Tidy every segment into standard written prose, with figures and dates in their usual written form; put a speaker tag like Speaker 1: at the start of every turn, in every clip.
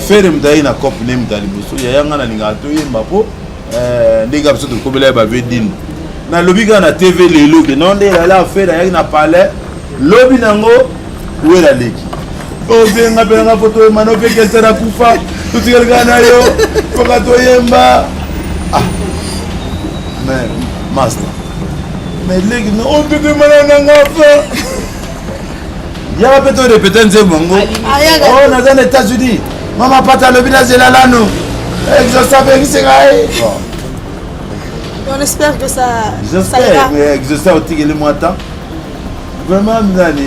Speaker 1: Ferre moto ayei na cope ne moto ya liboso yaya ngai nalingaka toyemba mpo eh, ndenge biso tokobela ye bavedine nalobi kaka na tv lelo ke non nde elala Ferre ayaki na palais lobi nango wela leki obenga mpe nanga mpo toyemba no mpe kester akufa totikali kaka na yo mpoka toyemba ah mais master mais leki no ototoyembana nanga fa yaka mpe torepete nzembo yango o oh, naza na états-unis mama pata alobi nazela lano exauce abengisi ngai
Speaker 2: On espère que ça.
Speaker 1: J'espère, mais exauce otikeli mwa temps. Vraiment, nani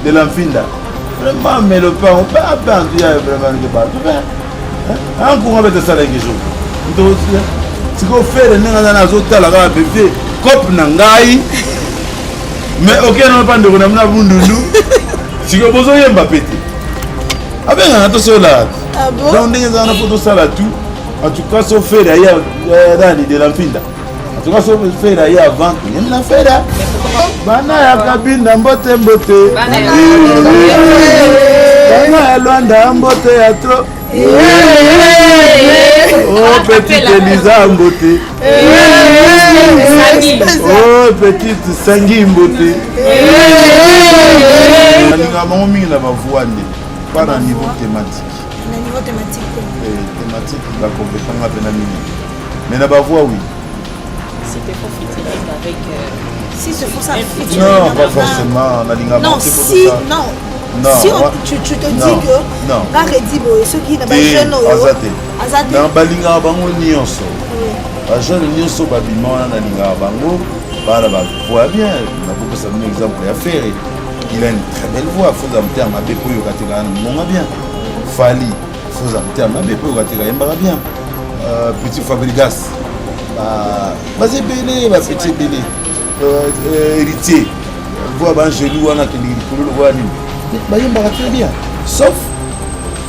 Speaker 1: de la mfinda. Vraiment, mais le pain, pas pain, tu as vraiment que pas. Ankunga mpe tosala ngejo. Sikoyo fere ndenge aza nazotala kaka bebe cope na ngai mais okei nano mpa ndeko na mna bundundu sikoyo bozoyemba pe te abengaka tosolaka
Speaker 2: ah
Speaker 1: donc ndenge ezala na mpo tosala tout en tout cas so fere aye eh, nani de la mfinda en tout cas so fere aye avant toyembi na fere bana ya kabinda mbote mbote bana ya lwanda mbote ya trop Oh, petite Elisa Mbote. Oh, petite Sangi Mbote. Nalinga bango mingi na bavoi nde pas na niveau thématique.
Speaker 2: Na niveau thématique.
Speaker 1: Eh, thématique bakompetanga mpe na mingi. Mais na bavoi oui.
Speaker 3: C'était pour featuring avec. Euh,
Speaker 2: si c'est pour ça, featuring.
Speaker 1: Non, pas forcément. Nalinga
Speaker 2: non, si, non.
Speaker 1: Non,
Speaker 2: si on, tu, tu te dis que
Speaker 1: non.
Speaker 2: nga redi boye soki na bajeune oyo
Speaker 1: aza te na balingaka bango nyonso bajeune nyonso babima wana nalingaka bango bana bavoix bien nakopesa bino exemple ya ferre il a une très belle voix foza motema mabe mpo oyoka te kaka na mongonga bien fali foza motema mabe mpo oyoka te kayembaka bien euh, petit fabrigas baza ebele bapetit ebele euh, euh, héritier voix baangelu wana akendeki likolo lokola nini bayembaka très bien sauf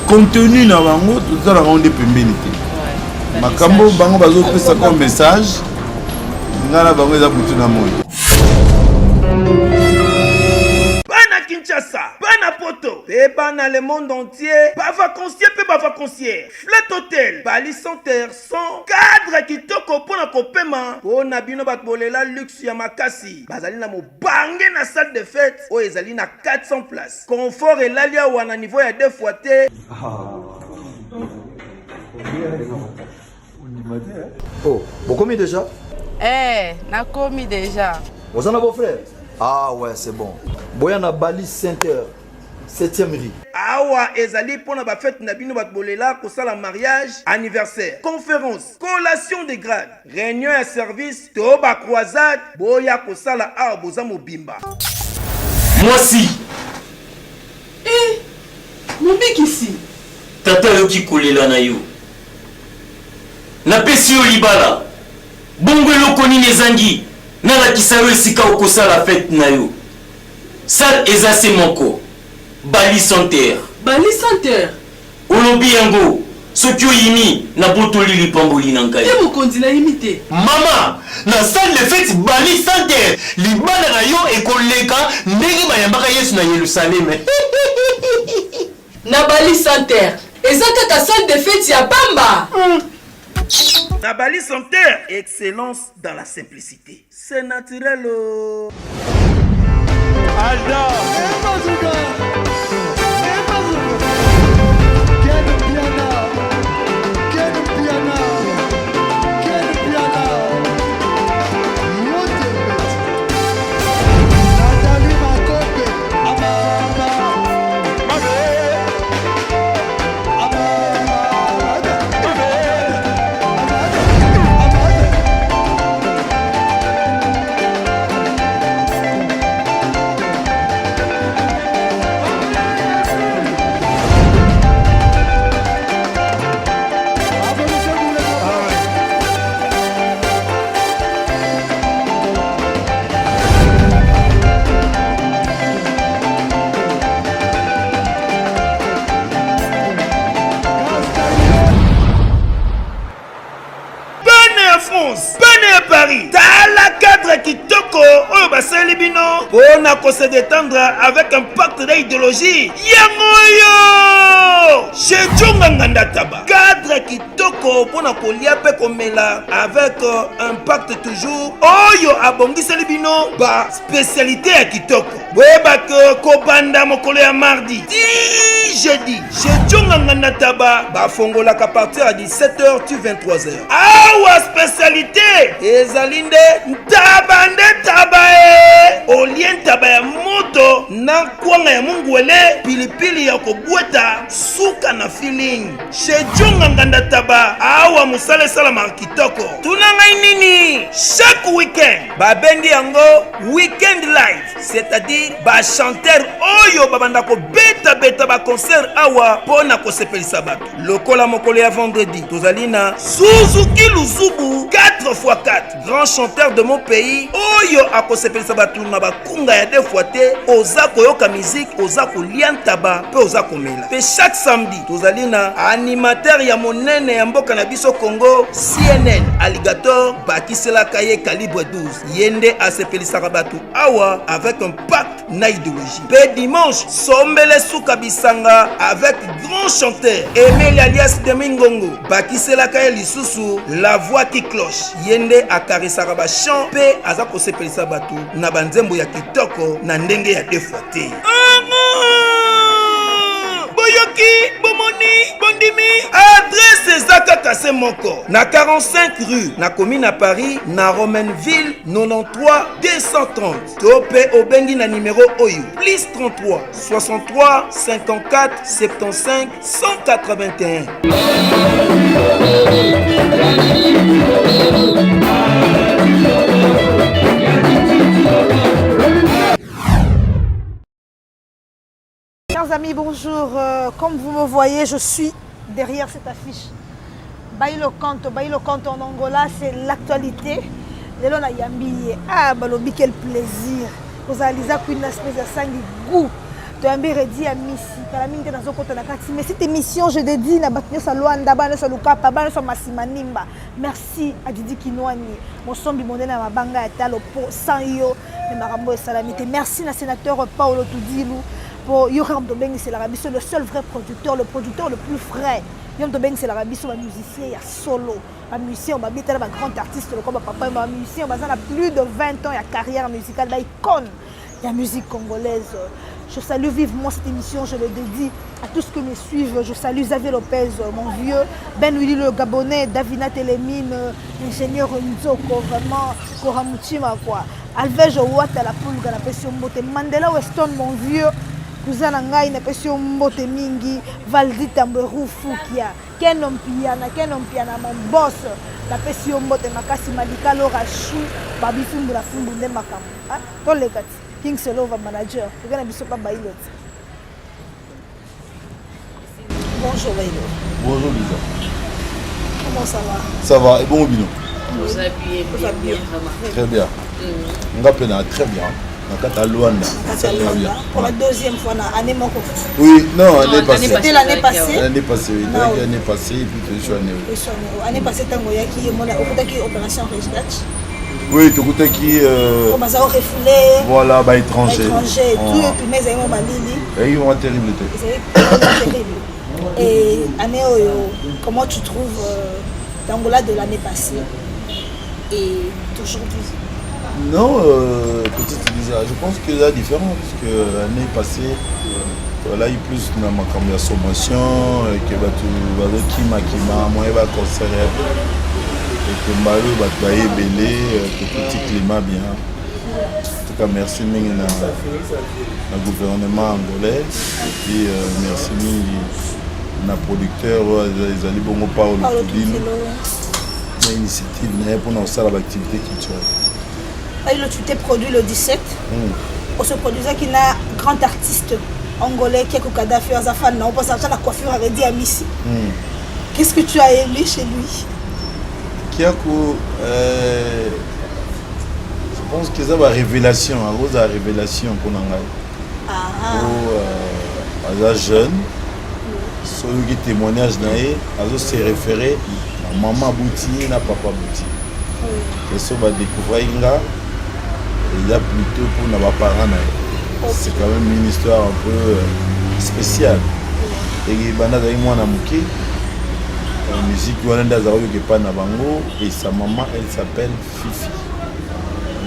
Speaker 1: contenu na bango tozalaka ngo nde pembeni te makambo bango bazopesa comme message ngai na bango eza butu na moi
Speaker 4: bana kinshasa bana poto mpe bana le monde entier bavaconcier mpe bavaconcière flat hotel bali center sans cadre kitoko mpo na kopema mpo na bino bato bolela luxe ya makasi bazali na mobange na salle de fête oyo ezali na 400 place confort elali awa na niveau ya deux fois te
Speaker 5: Oh, bokomi déjà
Speaker 6: Eh, nakomi déjà.
Speaker 5: Oza na beau-frère Ah ouais, c'est bon. Boya na Bali 5 heures. 7e rue.
Speaker 4: Awa ezali mpo na bafete na bino bato bolela kosala mariage, anniversaire, conférence, collation de grade, réunion ya service to ba croisade boya kosala awa boza mobimba.
Speaker 7: Mwasi.
Speaker 6: Eh, mobikisi.
Speaker 7: Tata ayoki kolela na yo. Napesi yo libala. Bongo eloko nini ezangi nalakisa yo esika okosala fete na yo? Salle eza se moko. Bali Center.
Speaker 6: Bali Center?
Speaker 7: Olobi yango, soki oyimi, nabotoli lipamboli na ngai.
Speaker 6: Te mokonzi, nayimi te.
Speaker 7: Mama, na salle de fete Bali Center, libala na yo ekoleka ndenge bayambaka Yesu na Yelusaleme.
Speaker 6: Na Bali Center, eza kaka salle de fete ya pamba?
Speaker 4: Na Bali Center, excellence dans la simplicite. C'est naturel oh.
Speaker 8: Alda.
Speaker 4: Bana ya France, bana ya Paris, tala cadre kitoko oyo basaleli bino mpo na ko se détendre avec impact na idéologie yango oyo. Solo chez Djonga Nganda Taba cadre kitoko mpo na kolia mpe komela avec euh, impact toujours oyo abongiseli bino ba spécialité ya kitoko boyeba ke kobanda mokolo ya mardi ti jeudi chez Djonga Nganda Taba bafongolaka partir ya 17h ti 23h awa spécialité ezali nde ntaba nde taba e olie ntaba ya moto na kwanga ya mungwele pilipili ya kobweta suka na feeling chez Djonga Nganda Taba awa mosala esalamaka kitoko tuna ngai nini chaque week-end babengi yango week-end live c'est-à-dire bachanteur oyo babanda kobetabeta baconcert awa mpo na kosepelisa bato lokola mokolo ya vendredi tozali na suzuki luzubu 4x4 grand chanteur de mon pays oyo akosepelisa bato na bakunga ya deux fois te oza koyoka miziki oza kolia ntaba mpe oza komela mpe chaque samedi tozali na animateur ya monene ya mboka na biso congo cnn alligator bakiselaka ye calibre 12 ye nde asepelisaka bato awa avec un pacte na idéologie mpe dimanche sombele suka bisanga avec grand chanteur emeli alias demingongo bakiselaka ye lisusu la voix qui cloche ye nde akarisaka bachant mpe aza kosepelisa bato na banzembo ya kitoko na ndenge ya defwa te boyoki bomoni bondimi adrese eza kaka se moko na 45 rue na komi na paris na romainville 93 230 to mpe obengi na nimero oyo plus 33 63 54 75 181.
Speaker 2: Chers amis, bonjour. Euh, comme vous me voyez, je suis derrière cette affiche. Bailo Canto, Bailo Canto en Angola, c'est l'actualité. Lelo na yambi ah balobi quel plaisir. Kozala Liza Queen na space ya sangi goût. toyambi redi ya misi kala mingi te nazokota na kati mais cette émission je dédie na bato nyonso ya lwanda bana nyonso ya lukapa bana nyonso ya masimanimba merci à didi kinwani mosombi monene ya mabanga ya talo po sans yo me makambo esalami te merci na sénateur paolo tudilu po yo kaka moto obengiselaka biso le seul vrai producteur le producteur le plus frais yo moto obengiselaka biso bamusicien ya solo bamusicien oyo babetala bagrand artiste lokola bapapa bamusicien baza na plus de 20 ans ya carrière musicale baicone ya musique congolaise je salue vivement cette émission je le dédie à tous ceux qui me suivent je salue Xavier Lopez mon vieux Ben Willy le Gabonais Davina Telemine ingénieur Nzoko vraiment Koramuchima quoi Alvege Ouatta la Pulga napesi yo mbote Mandela Weston mon vieux cousin na ngai napesi yo mbote mingi Valdi Tambwe Rufukia Keno Mpiana Keno Mpiana mon boss napesi yo mbote makasi Malika Lora Chou babi fumbu na fumbu nde makambo ah, toleka ti King Selova manager toke na biso pa Bailo ti Bonjour Bailo.
Speaker 1: Bonjour Lisa.
Speaker 2: Comment ça va?
Speaker 1: Ça va et bon bino?
Speaker 3: Nous habillons bien, bien vraiment.
Speaker 1: Très bien. Mm. Nga pena très bien. Na kati ya Luanda.
Speaker 2: Très bien. Pour la deuxième fois na année moko.
Speaker 1: Oui, non, année passée.
Speaker 2: C'était l'année passée.
Speaker 1: L'année passée, oui. Non. L'année passée et puis tu année.
Speaker 2: Année passée tango yaki mona okutaki opération Rescatch.
Speaker 1: Oui, tokutaki
Speaker 2: euh, baza refoulé.
Speaker 1: Voilà, ba étranger.
Speaker 2: Étranger, tout et puis mais ezali malili.
Speaker 1: Ezali vraiment terrible te.
Speaker 2: Ezali vraiment terrible. Et année oyo, comment tu trouves euh, l'Angola de l'année passée et d'aujourd'hui
Speaker 1: Non, euh, petite Lisa, je pense que c'est différent parce que l'année passée, tozalaki plus na makambo ya sommation ke bato bazokimakima moye baconcert ya eke mbala oyo bato baye ebele tokuti climat bien en tout cas merci mingi na, na gouvernement angolais et puis euh, merci mingi na producteur oyo ezali bongo paolo tudilo na initiative na ye mpona kosala baactivité culturelle
Speaker 2: Pailo, tu t'es produit le 17 mm. on se produisaki na grand artiste angolais Kiako Kadhafi aza fan na opasa la coiffure avait dit à Missy mm. qu'est-ce que tu as aimé chez lui
Speaker 1: Kiako euh, je pense que eza ba révélation akozala révélation mpona ngai ah. po euh, aza jeune soki oyoki témoignage na ye azo se référer na mama abuti na papa abuti ke so badécouvraki nga eza plutôt mpona baparent na ye c'est quand même une histoire un peu euh, spéciale. Eke banda azalaki mwana moke, euh, musique wana nde azalaki koyoka epai na bango et sa maman elle s'appelle Fifi.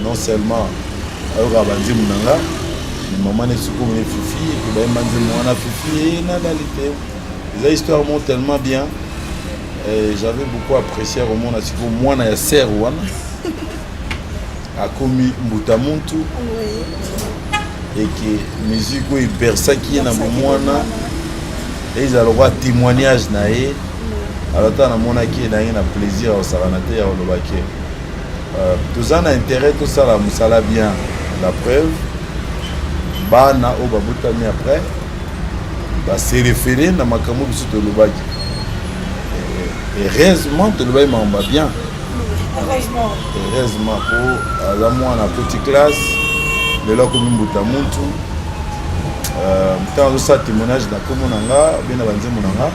Speaker 1: Non seulement ayokaka banzembo na nga mais maman na sikoyo ne Fifi eke bayemba nzembo wana Fifi ye nalali te. Eza histoire moko tellement bien. Et j'avais beaucoup apprécié komona sikoyo mwana ya sœur wana akomi mbuta muntu eke musique oyo ebersaki ye na bomwana ezala lokola témoignage na ye alors ata namonaki ye naye na plaisir ya kosakana te ya koloba ke euh, toza na intérêt tosala mosala bien la preuve bana oyo babotami après base référé na makambo biso tolobaki heureusement tolobaki makambo ya bien heureusement po aza mwana akoti classe lelo akomi mbuta muntu euh, ntango azosala témoignage na nkombo na nga obe na banzembo na nga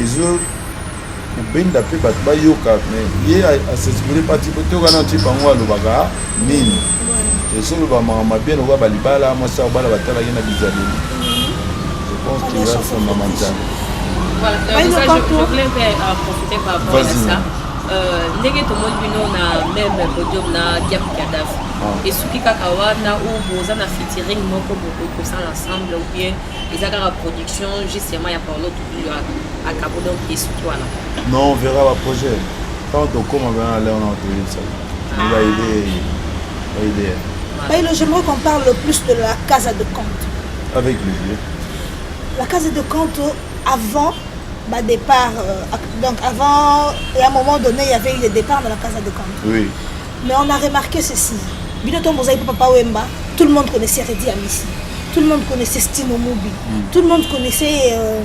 Speaker 1: ezo kobenda mpe bato bayoka mais ye asespire pati toyoka na ti bango alobaka nini ezoloba makambo mabe lokola balibala mwasi akobala batalaki na bizaleli je pense que eza fondamental
Speaker 3: Voilà, euh, ça, je, je voulais euh, profiter par rapport à ça. Euh, ndenge tomoni bino na même podium na Gap Kadaf ah. esuki kaka wana ou boza na featuring moko bokoki kosala ensemble ou bien eza kaka production justement ya Paulo Tutu akabo donc esuki wana
Speaker 1: non on verra ba projet tant tokoma bana leo na toyebisa ba idée ba idée
Speaker 2: Bailo, j'aimerais qu'on parle plus de la Casa de Compte.
Speaker 1: Avec plaisir.
Speaker 2: La Casa de Compte, avant bah, départ, euh, donc avant, et à un moment donné, il y avait eu des départs dans la Casa de Compte.
Speaker 1: Oui.
Speaker 2: Mais on a remarqué ceci. Bino Mozaï Papa Wemba, tout le monde connaissait Reddy Amissi. Tout le monde connaissait Stino Mubi. Mm. Tout le monde connaissait euh,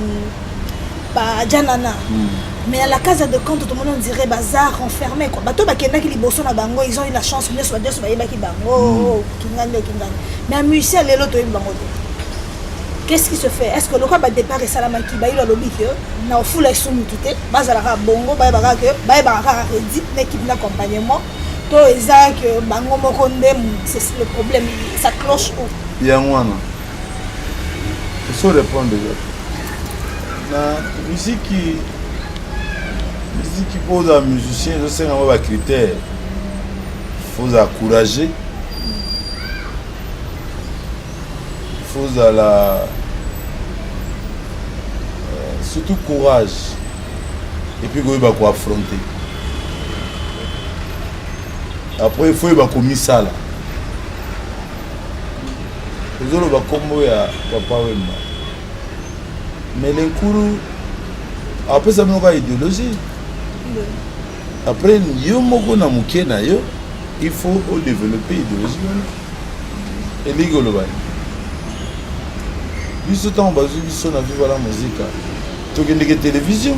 Speaker 2: bah, Janana. Mm. Mais à la casa de compte, tout le monde dirait bazar renfermé. Quoi. Bato bakendaki liboso na bango, ils ont eu la chance, nyonso nyonso bayebaki bango, mm. kingani kingani. Mais un musicien lelo toyebi bango te. Qu'est-ce qui se fait Est-ce que lokola ba départ esalamaki bayilo alobi que na ofula esu mutu te bazalaka bongo bayebaka que bayebaka kaka Reddy na équipe na accompagnement to eza que bango moko nde c'est le problème ça cloche où
Speaker 1: yango wana oso répondre déjà na miziki miziki mpo ozala musicien ezosenga mwa bacritère fo ozala courageux fo ozala euh, surtout courage et puis koyeba koaffronter après fo oyeba komisala ozoloba nkombo ya papa wemba mais lenkuru apesa bino kaka idéologie après yo moko na moke na yo il faut odeveloppe idéologie wana elingi koloba biso ntango bazwi biso na viva la musica tokendeke télévision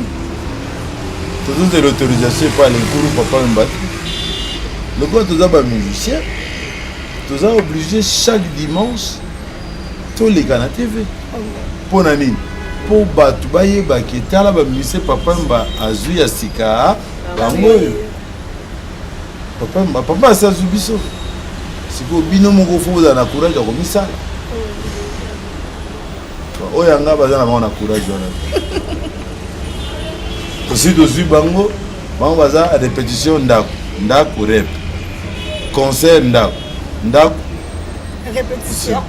Speaker 1: tozozela autorisation epai lenkuru papa wemba te lokola toza bamusicien toza oblige chaque dimanche toleka na tv mpo na nini mpo bato bayeba ke tala bamusicien papa wemba azwi ya sika bango oyo papa wemba papa asi azwi biso sikoyo bino moko fo bozala na courage ya komisala oyo yanga baza na bango na courage wana tosi tozwi bango bango baza répétition ndako ndako rep concert ndako ndako
Speaker 2: répétition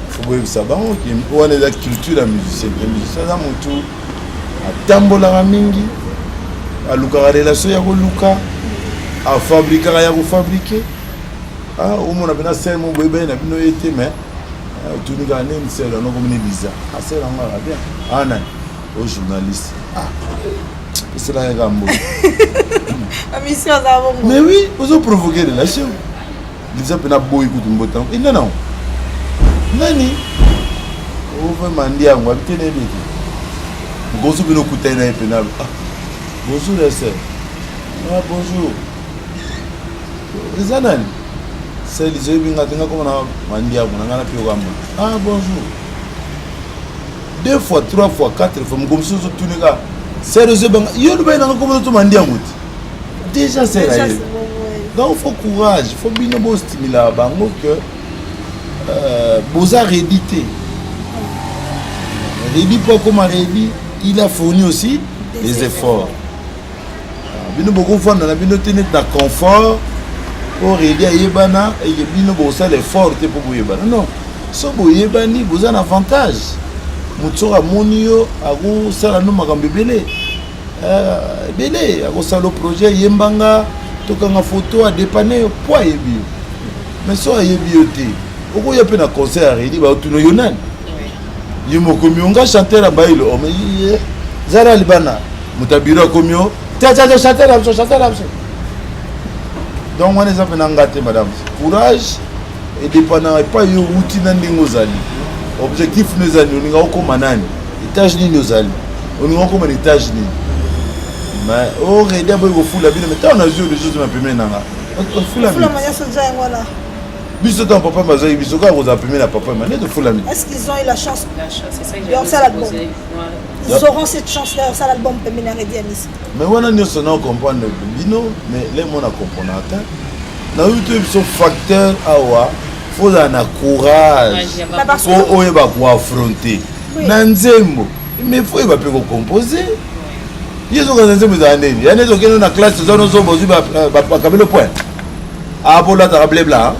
Speaker 1: fo boyebisa bango wana eza culture ya musicien te musicien aza motu atambolaka mingi alukaka relation ya koluka afabrikaka ya kofabrike ah, omona mpena sere mo boyebani na bino ye te mais ah, otuni kaka nini sere yango komini liza asere ah, yango aka bien ah nani o journaliste ah esalaka kaka mbo mais oui ozo provoquer relation liza mpena boyi kutu mbota enda nango nani ovema ndi yango abi te nayebi ete mokoso mpena okutani na ye mpena ah bonjour ese ah bonjour eza nani selizo oyebi nga te nga koma na mandiaku na nga na pioka mbo ah bonjour deux fois trois fois quatre fois moko mosusu ozotuni kaka sere ozobanga yo lobai nanga koma ozotoma ndiango te déjà sere ayebi donc faut courage faut bino bostimulaka bango que euh, boza redi te Reddy mpo akoma Reddy, il a fourni aussi des efforts. Ah, bino bokovanda na bino te neti na confort mpo Reddy ayebana eke bino bokosala effort te mpo boyebana. Non, so boyebani boza na avantage. Moto soki amoni yo akosala no makambo ebele eh, ebele, akosala yo projet, yembanga, tokanga foto, adepane yo mpo ayebi yo. Mais so ayebi yo te, okoya mpe na concert ya Reddy, baotuna yo nani, ye mokomi yo nga chanteur ya Bailo ome ye zala libana, moto ya biro akomi yo tia tia tia chanteur ya biso, chanteur ya biso. Donc wana eza mpena nga te madame. Courage edépendaka epai yo outi na ndenge ozali, objectif no ezali, olinga okóma nani, étage nini ozali, olinga okóma na étage nini. Mais oredi aboyi kofula bino, mais ntango nazwi oyo lisusu na pembeni na nga, ofula
Speaker 2: Fulama nyonso nza yango wana.
Speaker 1: Biso ntango papa bazwaki biso kaka kozala pembeni na papa, ma nde tofulami.
Speaker 2: Est-ce qu'ils ont eu la chance
Speaker 3: La chance, c'est ça que
Speaker 2: de
Speaker 3: j'allais
Speaker 2: faire
Speaker 3: aussi
Speaker 2: l'album?
Speaker 3: poser. Ouais.
Speaker 2: Ils auront cette chance de faire l'album pembeni ya Reddy Amisi?
Speaker 1: Mais wana nyonso na comprendre bino, mais le mona comprendre te. Nayoki to biso facteur awa, fozala na courage
Speaker 2: Bah, parce
Speaker 1: mpo
Speaker 2: que
Speaker 1: oyeba koaffronter na nzembo, mais fo oyeba mpe kocompose. Ye soki nzembo ezala ndeni ya neti okende na classe, oza nozoba, ozwi bakabelo point apo olataka blebla,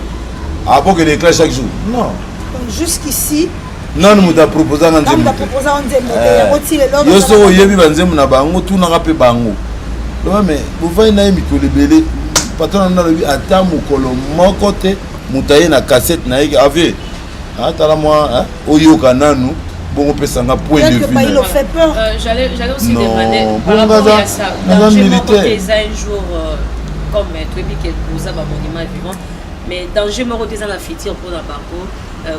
Speaker 1: apo okende classe chaque jour, non.
Speaker 2: Donc jusqu'ici
Speaker 1: Nanu moto aproposanga
Speaker 2: ntango
Speaker 1: nzembo te.
Speaker 2: baproposa yo nzembo te, yango ti lelo.
Speaker 1: Yo soki oyebi banzembo na bango, tunaka mpe bango, loba me bovai na ye mikolo ebele, patron na alobi ata mokolo moko te moto aye na cassette na ye avie atala mwa oyoka nanu bongo opesanga point de
Speaker 2: Peut-être que
Speaker 1: vue na
Speaker 2: Bailo
Speaker 1: ye.
Speaker 2: fait peur.
Speaker 3: J'allais aussi
Speaker 1: Non,
Speaker 3: demander
Speaker 1: bon,
Speaker 3: par rapport à ça,
Speaker 1: naza
Speaker 3: danger moko
Speaker 1: militaire.
Speaker 3: te eza un jour comme toyebi ke boza bamonument vivant, mais danger moko te eza na futur mpona bango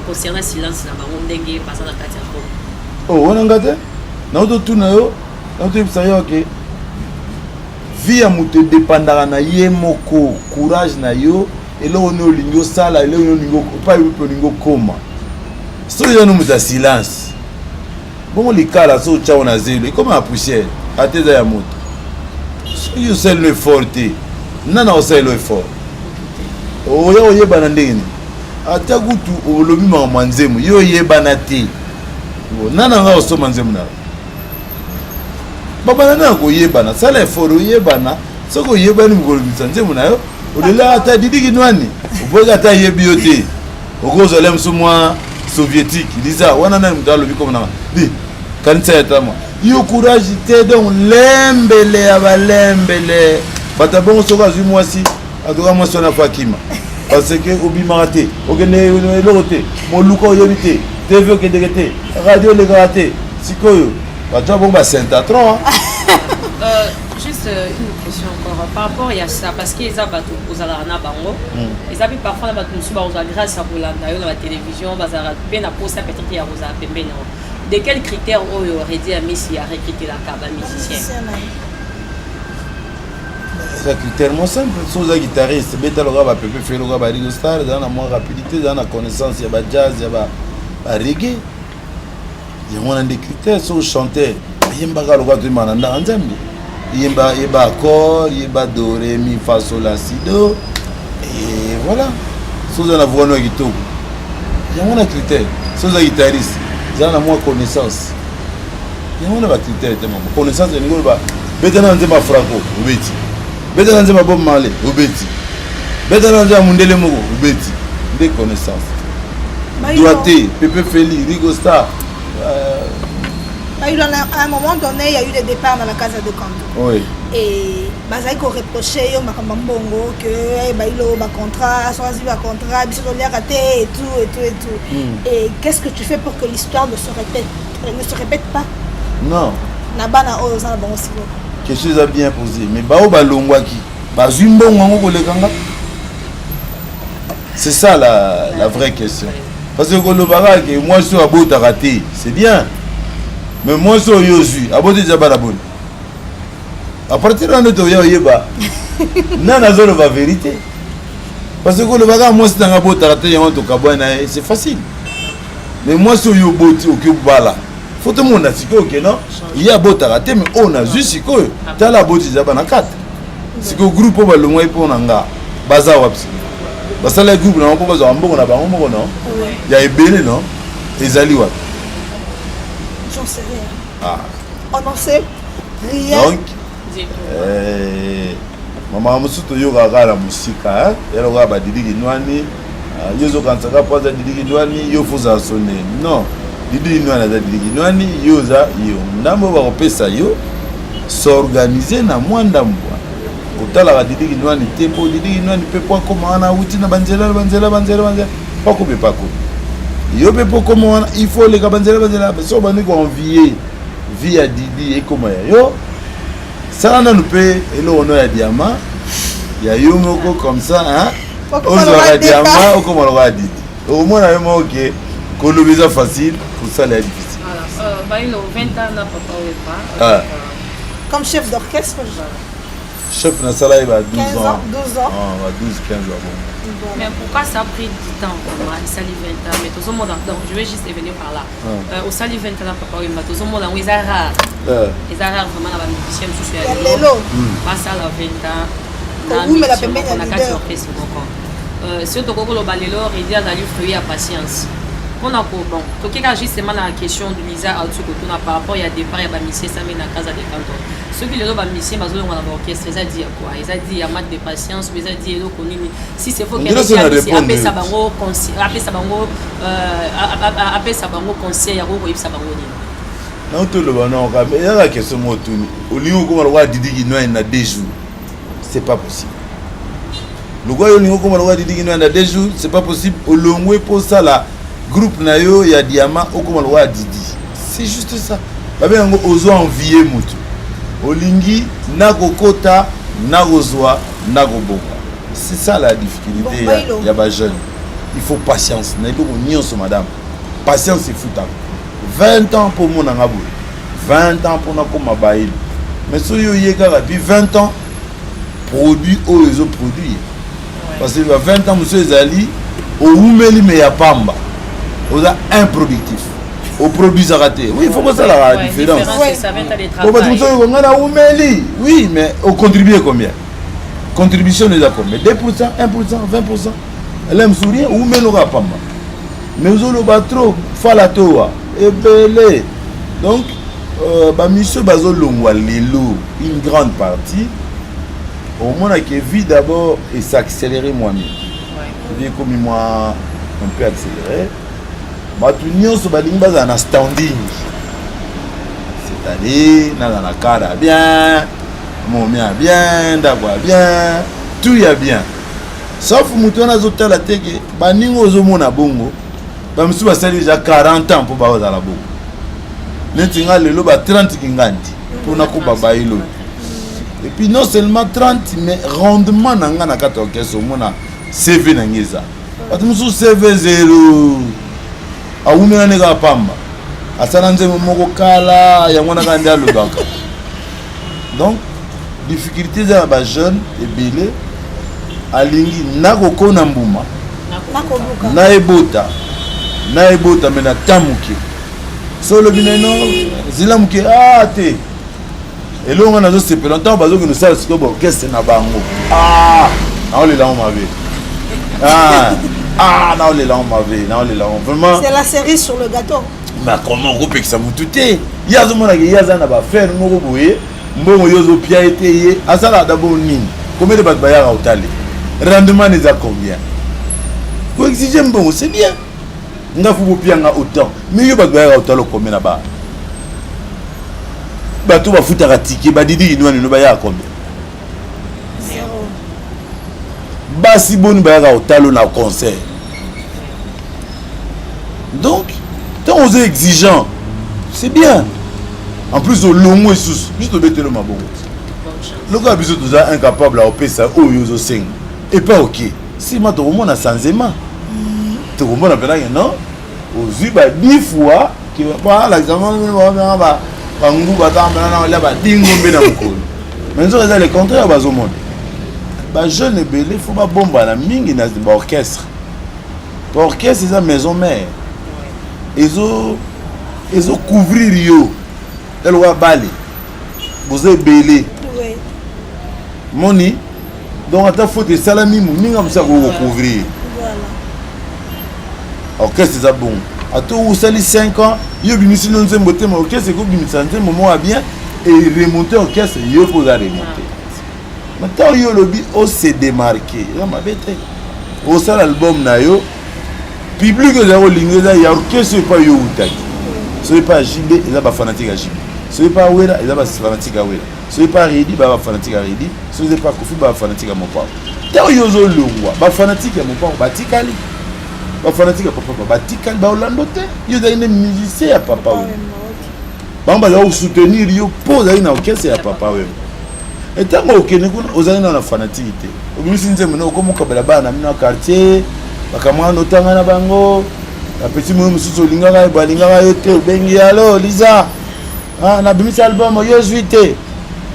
Speaker 3: concernant silence na bango ndenge baza na kati ya groupe?
Speaker 1: Oh, wana nga te naototuna yo, naotoyebisa yo ke vie ya moto edépendaka na ye moko, courage na yo, eloko nini olingi osala, eloko nini olingi epai mpe olingi okóma. Soki eza no moto ya silence bongo, likala so otyango na zelo, ekóma ya poussière ata eza ya moto. Soki osali no effort te, nana osalelo effort oya oyebana ndenge nini? Ata kutu olobi makambo ya nzembo, yo oyebana te, nana nga osomba nzembo na yo? Babana nde na koyebana, sala effort oyebana. Soki oyebani, mokolobisa nzembo na yo, olela ata Didi Kinwani, oboyaki ata ayebi yo te, okozala mosu mwa soviétique liza wana, nani moto alobi komo nanga di kanisa ya tama yo courage te. Donc lembele ya balembele bato ya bongo, soki azwi mwasi, atoka mwasi wana fo akima, parce que obimaka te, okende eloko te, moluka oyebi te, TV okendeke te, radio olekaka te. Sikoyo bato ya bongo basentatron.
Speaker 3: Juste une question encore par rapport à ça, parce que eza bato ozalaka na bango, eza mpe parfois na bato mosusu bakozwa grâce ya kolanda yo na batélévision, bazalaka mpe na posa peut-être ya kozala pembeni yango. De quel critère oyo Reddy Amisi arecrutelaka bamusicien?
Speaker 1: Eza critère mo simple. So oza guitariste, beta lokola bapepe fe, lokola baRigo Star, ezala na mwa rapidité, ezala na connaissance ya bajazz, ya bareggae, yango wana nde critère. So chanteur, ayembaka lokola toyembaka na ndanga Nzambe, yemba, yeba accord, yeba do ré mi fa sol la si do, et voilà. So oza na voix no ya kitoko, yango wana critère. So oza guitariste, ezala na mwa connaissance, yango wana bacritère te mama. Connaissance elingi oloba beta na nzembo ya Franco obeti, beta na nzembo ya Bob Marley obeti, beta na nzembo ya mundele moko obeti, nde connaissance. Doigté, Pepe Feli, Rigo Star.
Speaker 2: Bailo, à un moment donné, il y a eu des départs dans la Casa de Canto.
Speaker 1: Oui.
Speaker 2: Et bazali koreproche yo makambo ya mbongo, ke Bailo bacontrat, so azwi bacontrat, biso toliaka te, et tout et tout et tout. Et qu'est-ce que tu fais pour que l'histoire ne se répète pas?
Speaker 1: Non.
Speaker 2: Na bana oyo oza na bango sikoyo.
Speaker 1: Question eza bien posé, mais bao balongwaki bazwi mbongo yango koleka nga? C'est ça la vraie question, parce que kolobaka ke mwasi oyo abotaka te, c'est bien, mais mwasi oyo ozwi aboti eza bana boni? À partir wana nde toya oyeba nani azoloba vérité, parce que kolobaka mwasi nanga abotaka te, yango tokabwana na ye, c'est facile, mais mwasi oyo oboti, oki obala, fo tomona sikoyo ke non, ye abotaka te, mais oyo nazwi sikoyo, tala, aboti eza bana 4. Sikoyo groupe oyo balongwaki mpo na nga baza wapi? Basalaki groupe na bango mpo bazwaka mbongo na bango moko, non ya ebele, non, ezali wapi?
Speaker 2: J'en sais rien.
Speaker 1: Ah.
Speaker 2: On n'en sait rien.
Speaker 1: Donc, eh, mama mosusu toyokaka kaka na mosika ya lokola badidi kinwani ah, yo ozokanisaka mpo aza didi kinwani yo fozala sone non didi kinwani aza didi kinwani yo oza yo ndambo bakopesa yo s'organiser na mwa ndambo wana kotalaka didi kinwani te mpo didi kinwani mpe mpo akoma wana awuti na banzela na banzela banzela banzela mpo akomi mpe akomi yo mpe mpo okoma wana il faut oleka banzela banzela soki obandi koenvie vie ya didi ekoma ya yo sala nanu mpe eloko no ya diama ya yo moko comme ça hein? ozwaka diama okoma lokola didi okomona yo moko ke koloba eza facile kosala ya difficile.
Speaker 3: Voilà. Euh, Bailo, 20 ans na papa Wemba.
Speaker 1: Ah.
Speaker 2: Comme chef d'orchestre.
Speaker 1: Chef nasala ye ba 12
Speaker 2: 15
Speaker 1: ans.
Speaker 2: ans, 12 ans.
Speaker 1: Ah, ba 12 15 ans bon.
Speaker 3: Mais pourquoi ça a pris du temps vraiment Esali 20 ans, mais tout le monde donc je vais juste revenir par là.
Speaker 1: Ah.
Speaker 3: Euh, osali 20 ans na papa Wemba, tout le monde eza rare.
Speaker 1: Euh,
Speaker 3: Eza rare vraiment na ba musicien mosusu ya
Speaker 2: Ya
Speaker 3: lelo.
Speaker 2: lelo.
Speaker 3: Basala 20 ans na
Speaker 2: Kowumela
Speaker 3: musicien
Speaker 2: pembeni
Speaker 3: moko
Speaker 2: ya
Speaker 3: na kati
Speaker 2: leader.
Speaker 3: ya orchestre moko. Euh, soki tokoki koloba lelo Reddy azali fruit ya patience. mpona ko bon tokeka justement na question de Lisa auti kotuna par rapport ya départ ya bamusicien esami na casa de canton soki lelo bamusicien bazolongwa na baorchestre eza di ya quoi eza di ya manque de patience ou eza di eloko nini si c'est faut
Speaker 1: On dirait que na répondre.
Speaker 3: apesa bango apesa bango euh, apesa bango conseil ya koyebisa bango nini
Speaker 1: na toloba non kaka ezaka question moko otuni olingi okoma lokola didi kinwani na deux jours c'est pas possible lokola yo olingi okoma lokola didi kinwani na deux jours c'est pas possible olongwe mpo osala groupe na yo ya diama okoma lokola didi c'est juste ça babenga yango ozo envie motu olingi nakokota nakozwa nakobonga c'est ça la difficulté
Speaker 2: Bon,
Speaker 1: ya,
Speaker 2: Bailo.
Speaker 1: ya bajeune il faut patience na eloko nyonso madame patience efutaka 20 ans mpo omonanga boye 20 ans mpo nakóma bayeli mais soki oye kaka puis 20 ans produit oyo ezoproduire parce que ba 20 ans mosusu ezali owumeli me ya pamba oza improductif oproduisaka te oui faut kosalaka
Speaker 3: Ouais,
Speaker 1: différence
Speaker 3: différence, c'est ça, 20 ans de
Speaker 1: po bato
Speaker 3: travail.
Speaker 1: mosusu oyo ngai nawumeli oui mais ocontribue combien contribution eza combien 2 1 20 ele mosusu rien owumeli oka pamba mais ozoloba trop fala towa ebele donc euh, bamisio bazolongwa lelo une grande partie omonaki vie d'abord es'accéléré mwa mingi vie ekomi mwa un peu accéléré bato nyonso balingi bazala na standing c'est-à-dire naza na kar ya bien momi ya bien ndako ya bien tout ya bien sauf moto wana azotala te ke baninga ozomona bongo bamosusu basali deja 40 ans mpo bazala bongo neti nga lelo ba 30 kingandi mpona koba bayilo et puis non seulement 30 mais rendement na nga na kati ya orchestre omona cv na nga eza bato mosusu cv zero awumela nde kaka pamba asala nzembo moko kala yango wana kaka nde alobaka donc difficulté eza na bajeune ebele alingi nakokona mbuma
Speaker 2: Nakoluka.
Speaker 1: na ebota na ebota me na ta moke so olobi neno zila moke a te eloko nga nazosepela ntango bazokende osala sikoyo baorchestre na bango ah naolela ngo mabe ah, ah naolela ngo mabe naolela ngo vraiment
Speaker 2: C'est la cerise sur le gâteau.
Speaker 1: mais comment okopekisa motu te ye azomonaka ye aza na bafere moko boye mbongo yo ozopia ye te ye asalaka d'abord nini combien de bato bayaka otale rendement na eza combien koexige mbongo c'est bien nga fu bopianga autant mais yo bato bayaka otala combien na ba bato bafutaka tike badidi kinwani no bayaka combien
Speaker 2: Zéro.
Speaker 1: basi boni bayaka otalo na concert donc ntango oza exigeant c'est bien en plus olongo lisusu biso tobetelo mabongo lokola biso toza incapable ya kopesa oyo ozosenga epa oke nsima tokomona sanzema tokomona mpenake non ozwi ba 10 fois alakisa banguba ata mpena na kolia badingombe na mokolo mais nzoka eza le contraire bazomona bajeune ebele fo babombana mingi na baorchestre baorchestre eza maison mère ezo ezocouvrir yo elokola bale boza ebele
Speaker 2: Oui.
Speaker 1: moni donc ata faute esalami moninga mosu akoki kocouvrir
Speaker 2: Voilà.
Speaker 1: orchestre eza bongo Ata osali 5 ans, yo obimisi no nzembo te, mais orchestre ekobimisa nzembo moko ya bien et remonter orchestre, yo mpo oza remonter. Mais ntango yo olobi o se démarquer, eza mabe te. Osala album na yo, public ezali kolinga eza ya orchestre epai yo outaki. Soki epai ya JB, eza ba fanatique ya JB. Soki epai ya Wera, eza ba fanatique ya Wera. Soki epai ya Reddy, ba fanatique ya Reddy. Soki epai ya Koffi, ba fanatique ya Mopao. Ntango yo ozolongwa, ba fanatique ya Mopao batikali. Ba fanatique ya papa batikali, ba Orlando te. Yo ozali nde musicien ya papa Wemba. Bango bazali kosoutenir yo mpo ozali na orchestre ya papa Wemba. Ntango okende kuna ozali na na fanatique te. Obimisi nzembo na okomi okabela bana na bino ya quartier, bakamwana otanga na bango, bapeti moyo mosusu olingaka ye, balingaka yo te, obengi alo Liza, ah, nabimisi album yo ozwi te.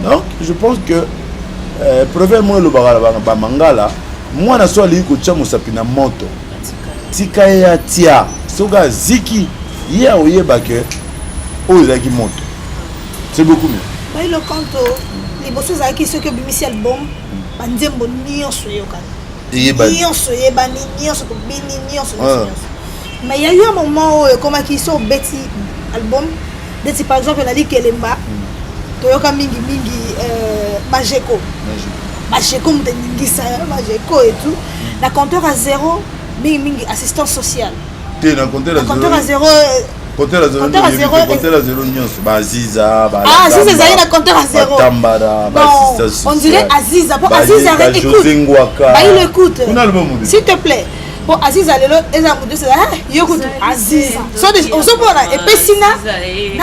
Speaker 1: Donc je pense que euh, proverbe moko elobaka na bamangala, mwana so alingi kotia mosapi na moto, tika ye atia, soki aziki ye akoyeba ke oyo ezalaki moto. C'est beaucoup mieux.
Speaker 2: Bailo Kanto, liboso ezalaki soki obimisi album, banzembo nyonso eyokani.
Speaker 1: Eyebani.
Speaker 2: Nyonso eyebani, nyonso tobini, nyonso, nyonso, nyonso. Mais il y a eu un moment oyo ekomaki so obeti album, neti par exemple na Likelemba, toyoka mingi mingi euh, Majeko. Majeko moto eningisa Majeko et tout. Na compteur à zéro, mingi mingi assistance sociale.
Speaker 1: Te na compteur
Speaker 2: à zéro.
Speaker 1: Compteur à zéro,
Speaker 2: Compteur à zéro,
Speaker 1: compteur à zéro nyonso, ba Aziza, ba
Speaker 2: Ah, Aziza ezali na compteur à zéro.
Speaker 1: Batambara, ba
Speaker 2: Non, on dirait Aziza. Bon, Aziza, écoute.
Speaker 1: José Ngwaka.
Speaker 2: Bah, il écoute.
Speaker 1: Kuna album
Speaker 2: mobile. S'il te plaît. Bon, Aziza lelo eza mutu c'est ah, yo kutu Aziza. So des ozomona epesi na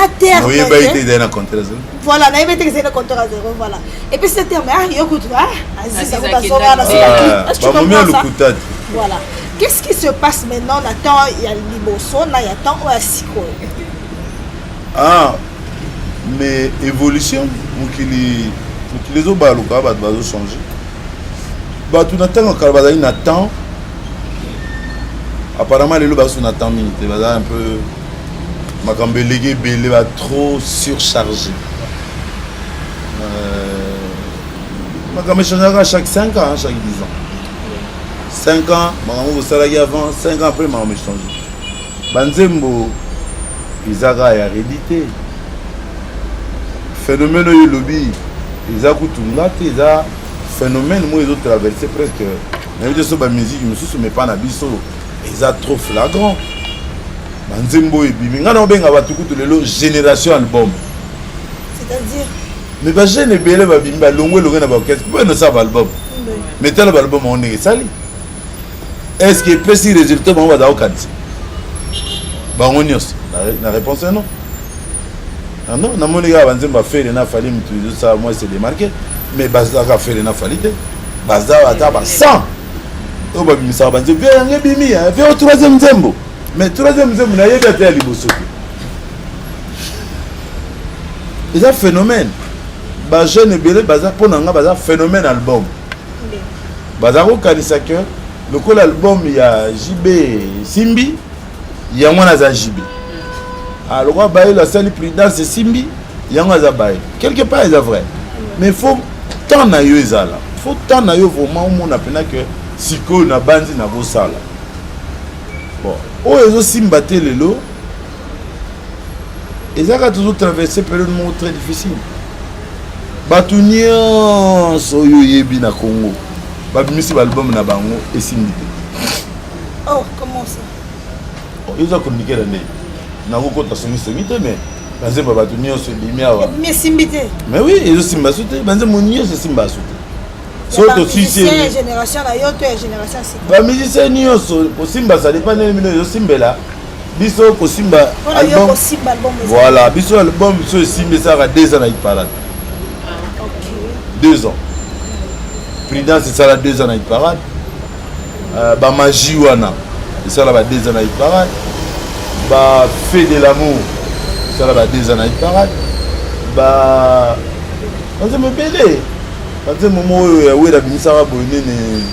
Speaker 2: na terme.
Speaker 1: Oyeba ete ezali na compteur à zéro.
Speaker 2: Voilà, na yeba ete ezali na compteur à zéro, voilà. Epesi na terme ah, yo kutu ah, Aziza kutu azonga na
Speaker 1: sika. Est-ce que tu comprends ça?
Speaker 2: Voilà. Qu'est-ce qui se passe maintenant na temps ya liboso na ya temps oyo ya sikoyo?
Speaker 1: Ah, mais évolution mokili mokili ezobaluka bato bazochange bato na ntango ya kala bazali na temps apparemment lelo bazo na temps mingi te baza un peu makambo eleki ebele ba trop surchargé euh, makambo echangeaka chaque 5 ans chaque 10 ans 5 ans makambo bosalaki avant 5 ans après makambo echange banzembo eza kaka ya redi te phénomène oyo elobi eza kutu nga te eza phénomène moko ezotraverse presque nayebi te so bamusike mosusu mais pa na biso eza trop flagrant banzembo oyo ebimi ngai naobenga bato kutu lelo génération album
Speaker 2: c'est-à-dire
Speaker 1: mais bajeune ebele babimi balongwe elonge na baorchestre mpo enosala baalbum mais tala baalbum yango ndenge esali est ce que epesi résultat bango baza kokanisa bango nyonso na réponse non ah non namoni kaka banzembo ya Ferre na Fally mutu ezosala mwa se démarquer mais bazalaka Ferre na Fally te baza ata ba 100 oyo babimisaka banzembo vie yango ebimi vie o troisième nzembo mais troisième nzembo nayebi ata ya liboso te eza phénomène bajeune ebele baza mpo na nga baza phénomène album baza kokanisa ke lokola album ya JB esimbi yango wana aza JB ah, lokola Bayelo asali prudence esimbi yango aza Bayelo quelque part eza vrai mais faut temps na yo ezala faut temps na yo vraiment omona mpena ke sikoyo nabanzi nakosala bon oyo ezosimba te lelo eza kaka tozotraverse période moko très difficile bato nyonso oyo oyebi na Congo babimisi baalbum na bango esimbi te
Speaker 2: oh, comment ça
Speaker 1: oh, eza communiqué na ndenge nakokota songisongi te mais banzembo ya bato nyonso ebimi awa
Speaker 2: esimbi te
Speaker 1: mais oui ezosimba su te banzembo nyonso esimba su te
Speaker 2: soki tosisi
Speaker 1: bamusicien nyonso kosimba ça dépend ndenge bino ezosimbela biso kosimba album voilà biso album biso esimbi esalaka 2 ans na hit-parade 2 ans prudence esala 2 ans na hit-parade euh, bamagie wana esala ba 2 ans na hit-parade ba fait de l'amour esala ba 2 ans na hit-parade ba banzembo ebele banzembo moko oyo ya Wera abimisaka boye nini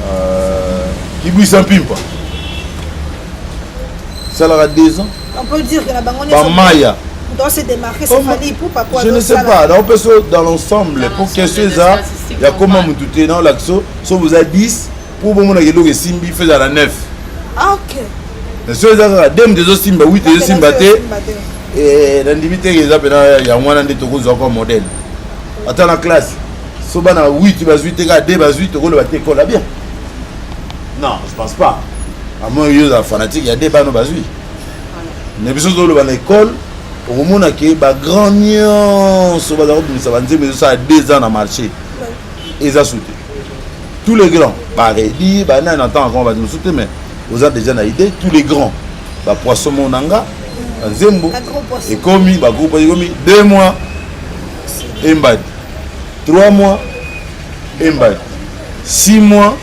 Speaker 1: euh, kibwisa mpimpa esalaka 2 ans
Speaker 2: on peut dire que na bango
Speaker 1: bamaya
Speaker 2: doit se démarquer c'est Fally Ipupa
Speaker 1: je ne sais pas naopesa dans l'ensemble po question eza ya koma motu te naolakisa so boza 10 po bomonaka eloko esimbi fo ezala 9
Speaker 2: ok.
Speaker 1: Mais soki eza kaka 2 moto ezosimba, 8 ezosimba te, nandimi te eza mpena yango wana nde tokozwa kwa modèle. Ata na classe, so bana 8 bazwi te, kaka 2 bazwi, tokoloba te école bien? Non, je pense pas, à moins yo ozala fanatique ya 2 bana bazwi. Mais biso tozoloba na école, okomona ke bagrand nyonso baza kobimisa banzembo ezosala 2 ans na marché, eza su te. Tous les grands baredi banani na ntango akoma bato mosusu te, mais oza déjà na idée, tous les grands bapoisson monanga, banzembo ekomi bagroupe, ekomi 2 mois embadi, 3 mois embadi, 6 mois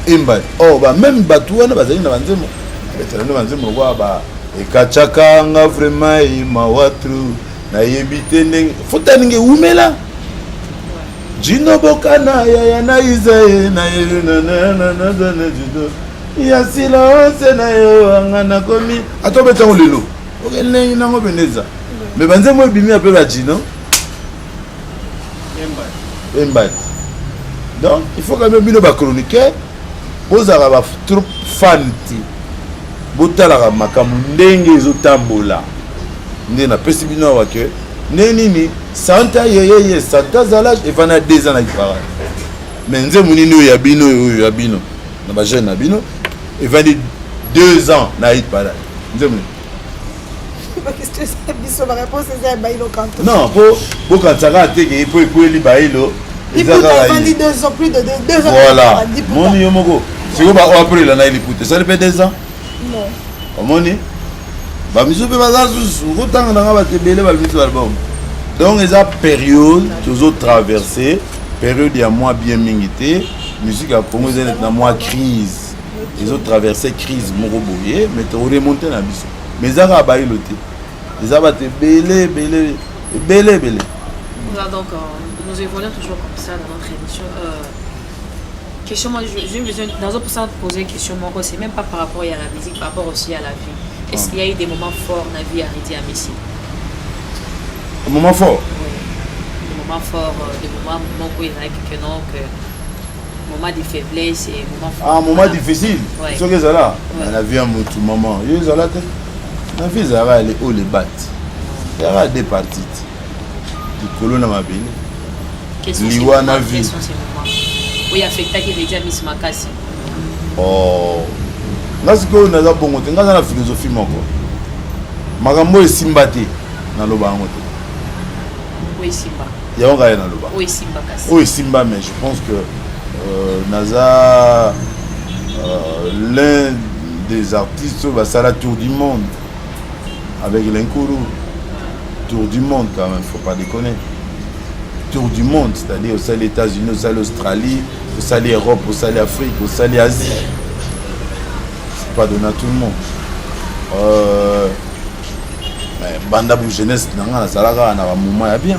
Speaker 1: embadi. Or bameme bato wana bazali na banzembo, betala nde banzembo lokola ba ekatiaka nga vraiment emawa tru, nayebi te ndenge fota ndenge ewumela. Jino bokana yaya na Isaye na ya sila ose na yo anga nakomi ata obetango lelo okelengi nango pene eza. Me banzembo ebimi ape bajino embadi. Donc il faut quand même bino bachroniqueur bozalaka ba trop fan te, botalaka makambo ndenge ezotambola. Nde napesi bino awa ke nde nini santa yeyeye santa zalage efanda 2 ans na Hit-Parade, mais nzembo nini oyo ya bino, oyo ya bino na bajeune na bino evandi 2 ans na Hit-Parade? Nzembo nini?
Speaker 2: Biso baréponse eza ya Bailo Kanto.
Speaker 1: Non, po bokanisaka te ke po ekweli Bailo.
Speaker 2: Voilà,
Speaker 1: moni yo moko sikoyo baoyo apres elanda ye liputa esali mpe 2 ans. Omoni bamisu mpe baza susu okotanga nanga bato ebele babimisi baalbum. Donc eza période tozotraverse, période ya mwa bien mingi te. Musique ya Congo eza neti na mwa crise, ezotraverse crise moko boye, mais toremonte na biso. Mais eza kaka Bailo te, eza bato ebele ebele ebele ebele.
Speaker 3: Voilà, donc nous évoluons toujours comme ça dans notre émission. Question, moi, j'ai besoin, dans un pourcent, de poser une question, moi, c'est même pas par rapport à la musique, par rapport aussi à la vie. Est-ce qu'il y a eu des moments forts dans la vie à Reddy Amisi?
Speaker 1: Un moment fort?
Speaker 3: Oui. Des moments forts, des moments où il y a que non, que moment de faiblesse et moment fort.
Speaker 1: Ah, moment difficile.
Speaker 3: Ouais.
Speaker 1: Ce que ça là, la vie à mon maman, yo ezala te. Na vie ezalaka les hauts, les bas. Ezalaka deux parties. Likolo na mabele. Liwa na vie.
Speaker 3: Quels sont ces moments oyo affectaki Reddy Amisi makasi?
Speaker 1: Oh. Nga sikoyo naza bongo te, nga aza na philosophie moko. Makambo oyo esimba te, naloba yango te.
Speaker 3: Oyo esimba.
Speaker 1: Yango kaka naloba.
Speaker 3: Oyo esimba kasi.
Speaker 1: Oyo esimba, mais je pense que naza l'un des artistes oyo basala tour du monde avec l'Inkuru. Tour du monde quand même, faut pas déconner. Tour du monde, c'est-à-dire osali États-Unis, osali Australie, osali Europe, osali Afrique, osali Asie. C'est pas donné à tout le monde. Banda bu jeunesse na nga, nazalaka na bamoment ya bien.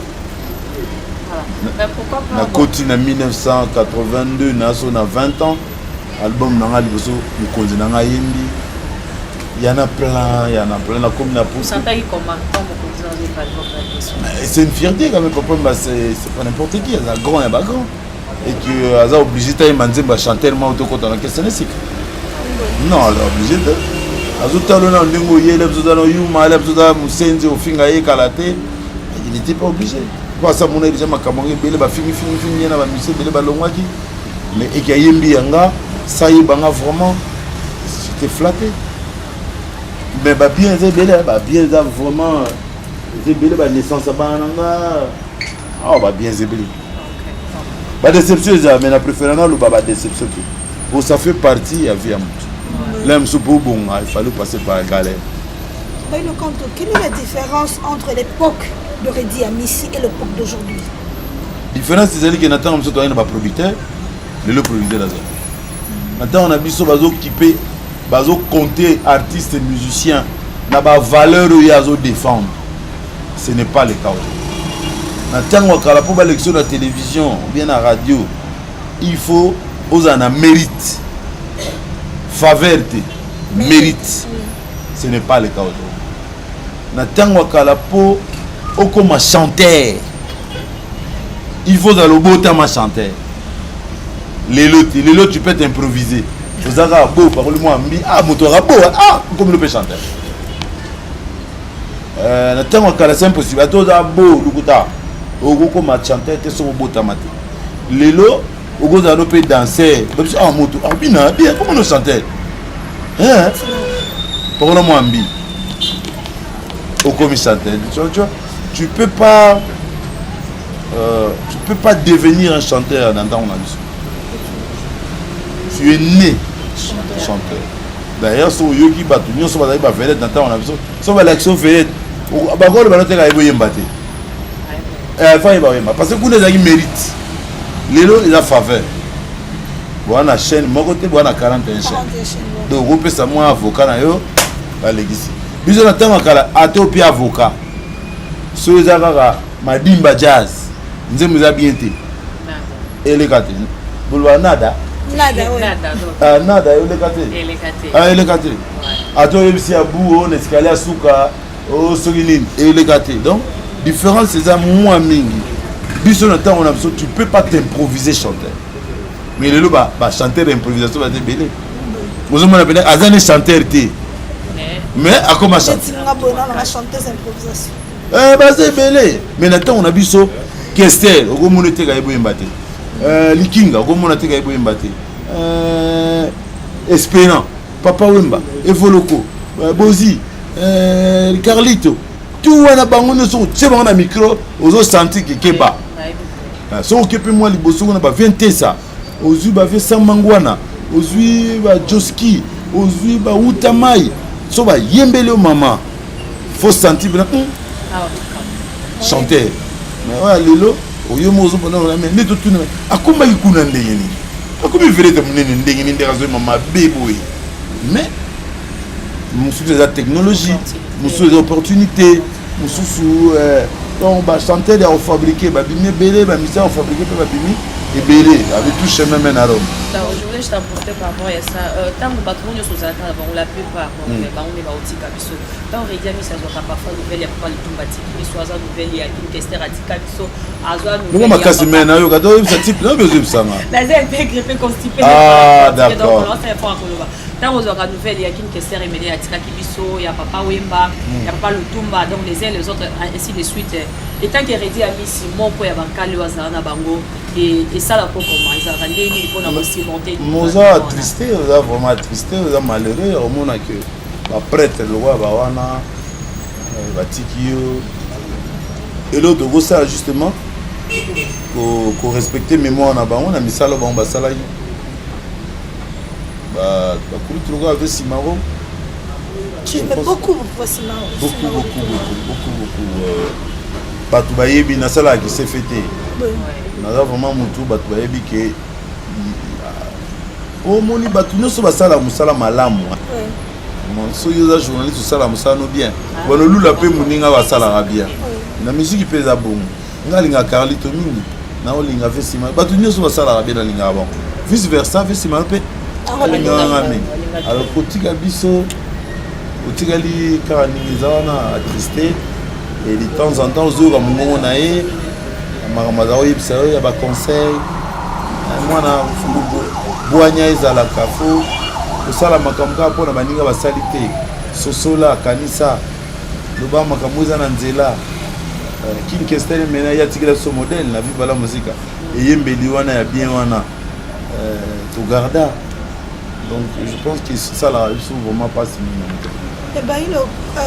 Speaker 1: Nakoti na 1982, naso na 20 ans, album na nga liboso, mokonzi na nga yembi yana plein, yana plein, nakomi na. C'est une fierté quand même. Papa, c'est pas n'importe qui, aza grand ya bagrand et que aza obligé tayemba nzembo ya chanteur moko tokota na kese na esika. Non, aza obligé te. Azotala na ndenge oyele biso, oza na yuma ale biso, oza mosenzi, ofinga ye kala te. Il était pas obligé po asa mona déjà makambo yango ebele, bafingifingifingi ye na bamisi ebele balongwaki, mais eki ayembi yanga sa yebanga, vraiment j'étais flatté. Mais babien eza ebele, babien eza vraiment eza ebele, banaissance ya bana na nga awa, babien eza ebele. Badéception eza, mais na préféré naloba badéception te, po ça fait partie ya vie ya motu. Là mosusu po obonga, il fallait passer par galère.
Speaker 2: Bailo Kanto, quelle est la différence entre l'époque de Reddy Amisi et l'époque d'aujourd'hui?
Speaker 1: Différence ezali ke na ntango biso toyai na baproducteur, lelo producteur aza. Na ntango na biso bazokipe, bazocompte artiste musicien na bavaleur oyo ye azodéfendre. Ce n'est pas le cas aujourd'hui. Na ntango ya kala, mpo balekisi na télévision ou bien na radio, il faut ozala na mérite, faveur te, mérite. Ce n'est pas le cas aujourd'hui. Na ntango ya kala, mpo okoma chanteur, il faut ozala obotama chanteur. Lelo te, lelo tu peux t'improviser. Oza kaka bo pakoli mwa mbi, ah moto aka bo, ah okomi no mpe chanteur. Euh, na ntango ya kala c'est impossible, ata oza bo lukuta okokoma chanteur te soki obotama te. Lelo okozala no mpe danser, babisi ah moto abina bien, akoma no chanteur. Hein? Pakola mwa mbi okomi chanteur. Tu vois, tu peux pas euh, tu peux pas devenir un chanteur na ntango na biso. Tu es né chanteur. D'ailleurs, soki oyoki bato nyonso bazali bavedette na ntango na biso, soki balakisi yo vedette, bakoloba no teka yeboyemba te. Eh, fa yeba oyemba parce que kuna ezalaki mérite. Lelo eza faveur. Boa na chaîne moko te, boa na 41 chaîne. Donc okopesa mwa avocat na yo balekisi. Biso na ntango ya kala ata opia avocat. Soki eza kaka Madimba Jazz, nzembo eza bien te. Eleka te. Boloba nada.
Speaker 2: Nada, ouais.
Speaker 1: Ah, nada eleka te. Ah, eleka te. Ata oyebisi ya bu o na escalier ya suka o soki nini eleka te. Donc différence eza mwa mingi. Biso na ntango na biso tu peux pas t'improviser chanteur. Mais lelo ba ba chanteur improvisation baza ebele. Ozomona pena aza ne chanteur te. Mais akoma chanteur. Eh, baza ebele mais na ntango na biso kester okomona eteka ye boyemba te, eh, likinga okomona teka ye boyemba te, eh, espérant papa wemba, evoloko, bozi, carlito, tout wana bango nyonso otie bango na micro ozosentir kekeba. Soki oke mpe mwa liboso kuna bavie ntesa, ozwi bavie samangwana, ozwi bajoski, ozwi bauta mai, so bayembeli yo mama faut sentir bena chanteur. Mais oyo lelo oyo moko ozomona wana, mais nde totuna akomaki kuna ndenge nini, akomi vedette monene ndenge nini, ndenge azoyema mabe boye. Mais mosusu eza technologie, mosusu eza opportunité, mosusu donc bachanteur ya kofabriquer babimi ebele, bamisia ya kofabriquer mpe babimi ebele, avec tout chemin mène à Rome.
Speaker 3: Je voulais juste apporter par rapport à ça. Ntango bato nyonso ozalaka na bango, la plupart bango nde baotika biso. Ntango Redi Amisi azwaka parfois nouvelle ya papa Lutumba atiki biso, aza nouvelle ya King Kester atika biso, azwa
Speaker 1: nouvelle makasi me nayoka to oyebisa type nayobi ozoyebisanga.
Speaker 3: Naza un peu grippé, constipé.
Speaker 1: Ah, d'accord.
Speaker 3: Koloba ntango ozwaka nouvelle ya King Kester Emene atikaki biso, ya papa Wemba, ya papa Lutumba, donc les uns les autres ainsi de suite, en tant que Redi Amisi moko ya bankali oyo azala na bango, esala ko koma ezalaka ndenge nini mpona kosurmonter?
Speaker 1: Moza triste, oza vraiment triste, oza malheureux. Omona ke baprêtre lokola bawana batiki yo. Eloko tokosala justement, korespecter mémoire na bango na misala bango basalaki. Bakulutu lokola ve Simaro.
Speaker 2: Tu aimais beaucoup Simaro?
Speaker 1: Beaucoup, beaucoup, beaucoup, beaucoup, beaucoup. Bato bayebi nasalaka kisefe te, naza vraiment motu bato bayebi ke omoni bato nyonso basala mosala malamu. Soki oza journaliste, osala mosala no bien, balolula mpe moninga basalaka bien. Na musique mpe eza bongo. Nga alingaka Carlito mingi, naolinga ve nsima bato nyonso basalaka bien, nalingaka bango, vice versa ve nsima mpe alingaka nga mingi. Alors kotika biso otikali kaka ndenge eza wana, attriste. Et de temps en temps ozoyoka mongongo na ye, makambo aza koyebisa yo ya baconseil. Mwana bwanya ezalaka, fo kosala makambo kaka mpona baninga basali te. Sosola, kanisa, loba makambo eza na nzela. King Kester mena ye atikela biso modèle na Viva la Musica, eyembeli wana ya bien wana togarda. Donc je pense que esalaka biso vraiment mpasi mingi na motema.
Speaker 2: Eh ben,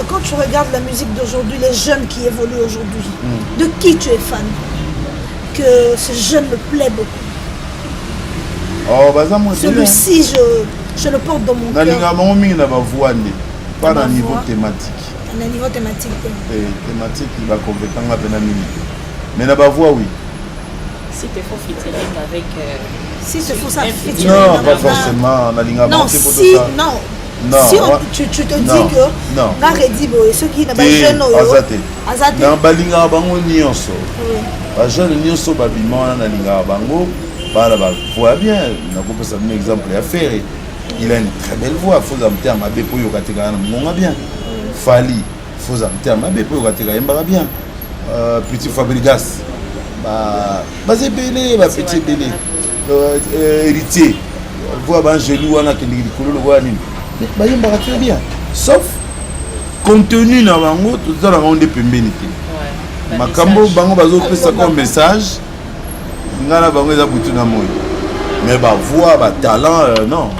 Speaker 2: quand tu regardes la musique d'aujourd'hui, les jeunes qui évoluent aujourd'hui, de qui tu es fan? Que ce jeune me plaît beaucoup.
Speaker 1: Oh, baza mo.
Speaker 2: Celui-ci, je le porte dans mon cœur.
Speaker 1: Nalinga bango mingi na bavoix nde, pas na niveau thématique.
Speaker 2: Na niveau thématique te.
Speaker 1: Eh, thématique baconvaincanga mpena mingi te, mais na bavoix, oui.
Speaker 3: Si te faut featuring avec
Speaker 2: Si te faut ça featuring.
Speaker 1: Non, pas forcément. Nalinga.
Speaker 2: Non, si, non.
Speaker 1: Non,
Speaker 2: si on, tu te dis
Speaker 1: non,
Speaker 2: que
Speaker 1: non.
Speaker 2: Nga Redi boye soki na bajeune oyo
Speaker 1: aza te.
Speaker 2: Aza te.
Speaker 1: Na balingaka bango nyonso, bajeune nyonso babima wana, nalingaka bango bana bavoix bien. Nakopesa bino exemple ya Ferre, il a une très belle voix, foza motema mabe mpo oyoka te kaka na mongonga bien. Fally, foza motema mabe mpo oyoka te kayembaka bien. Petit Fabrigas, baza ebele, bapetit ebele, Héritier. Voix baangelu wana akendeki likolo lokola nini, bayembaka très bien, sauf contenu na bango tozala bango nde pembeni te. Makambo bango bazopesa comme message, ngai na bango eza butu na moi. Mais bavoix, batalent, non,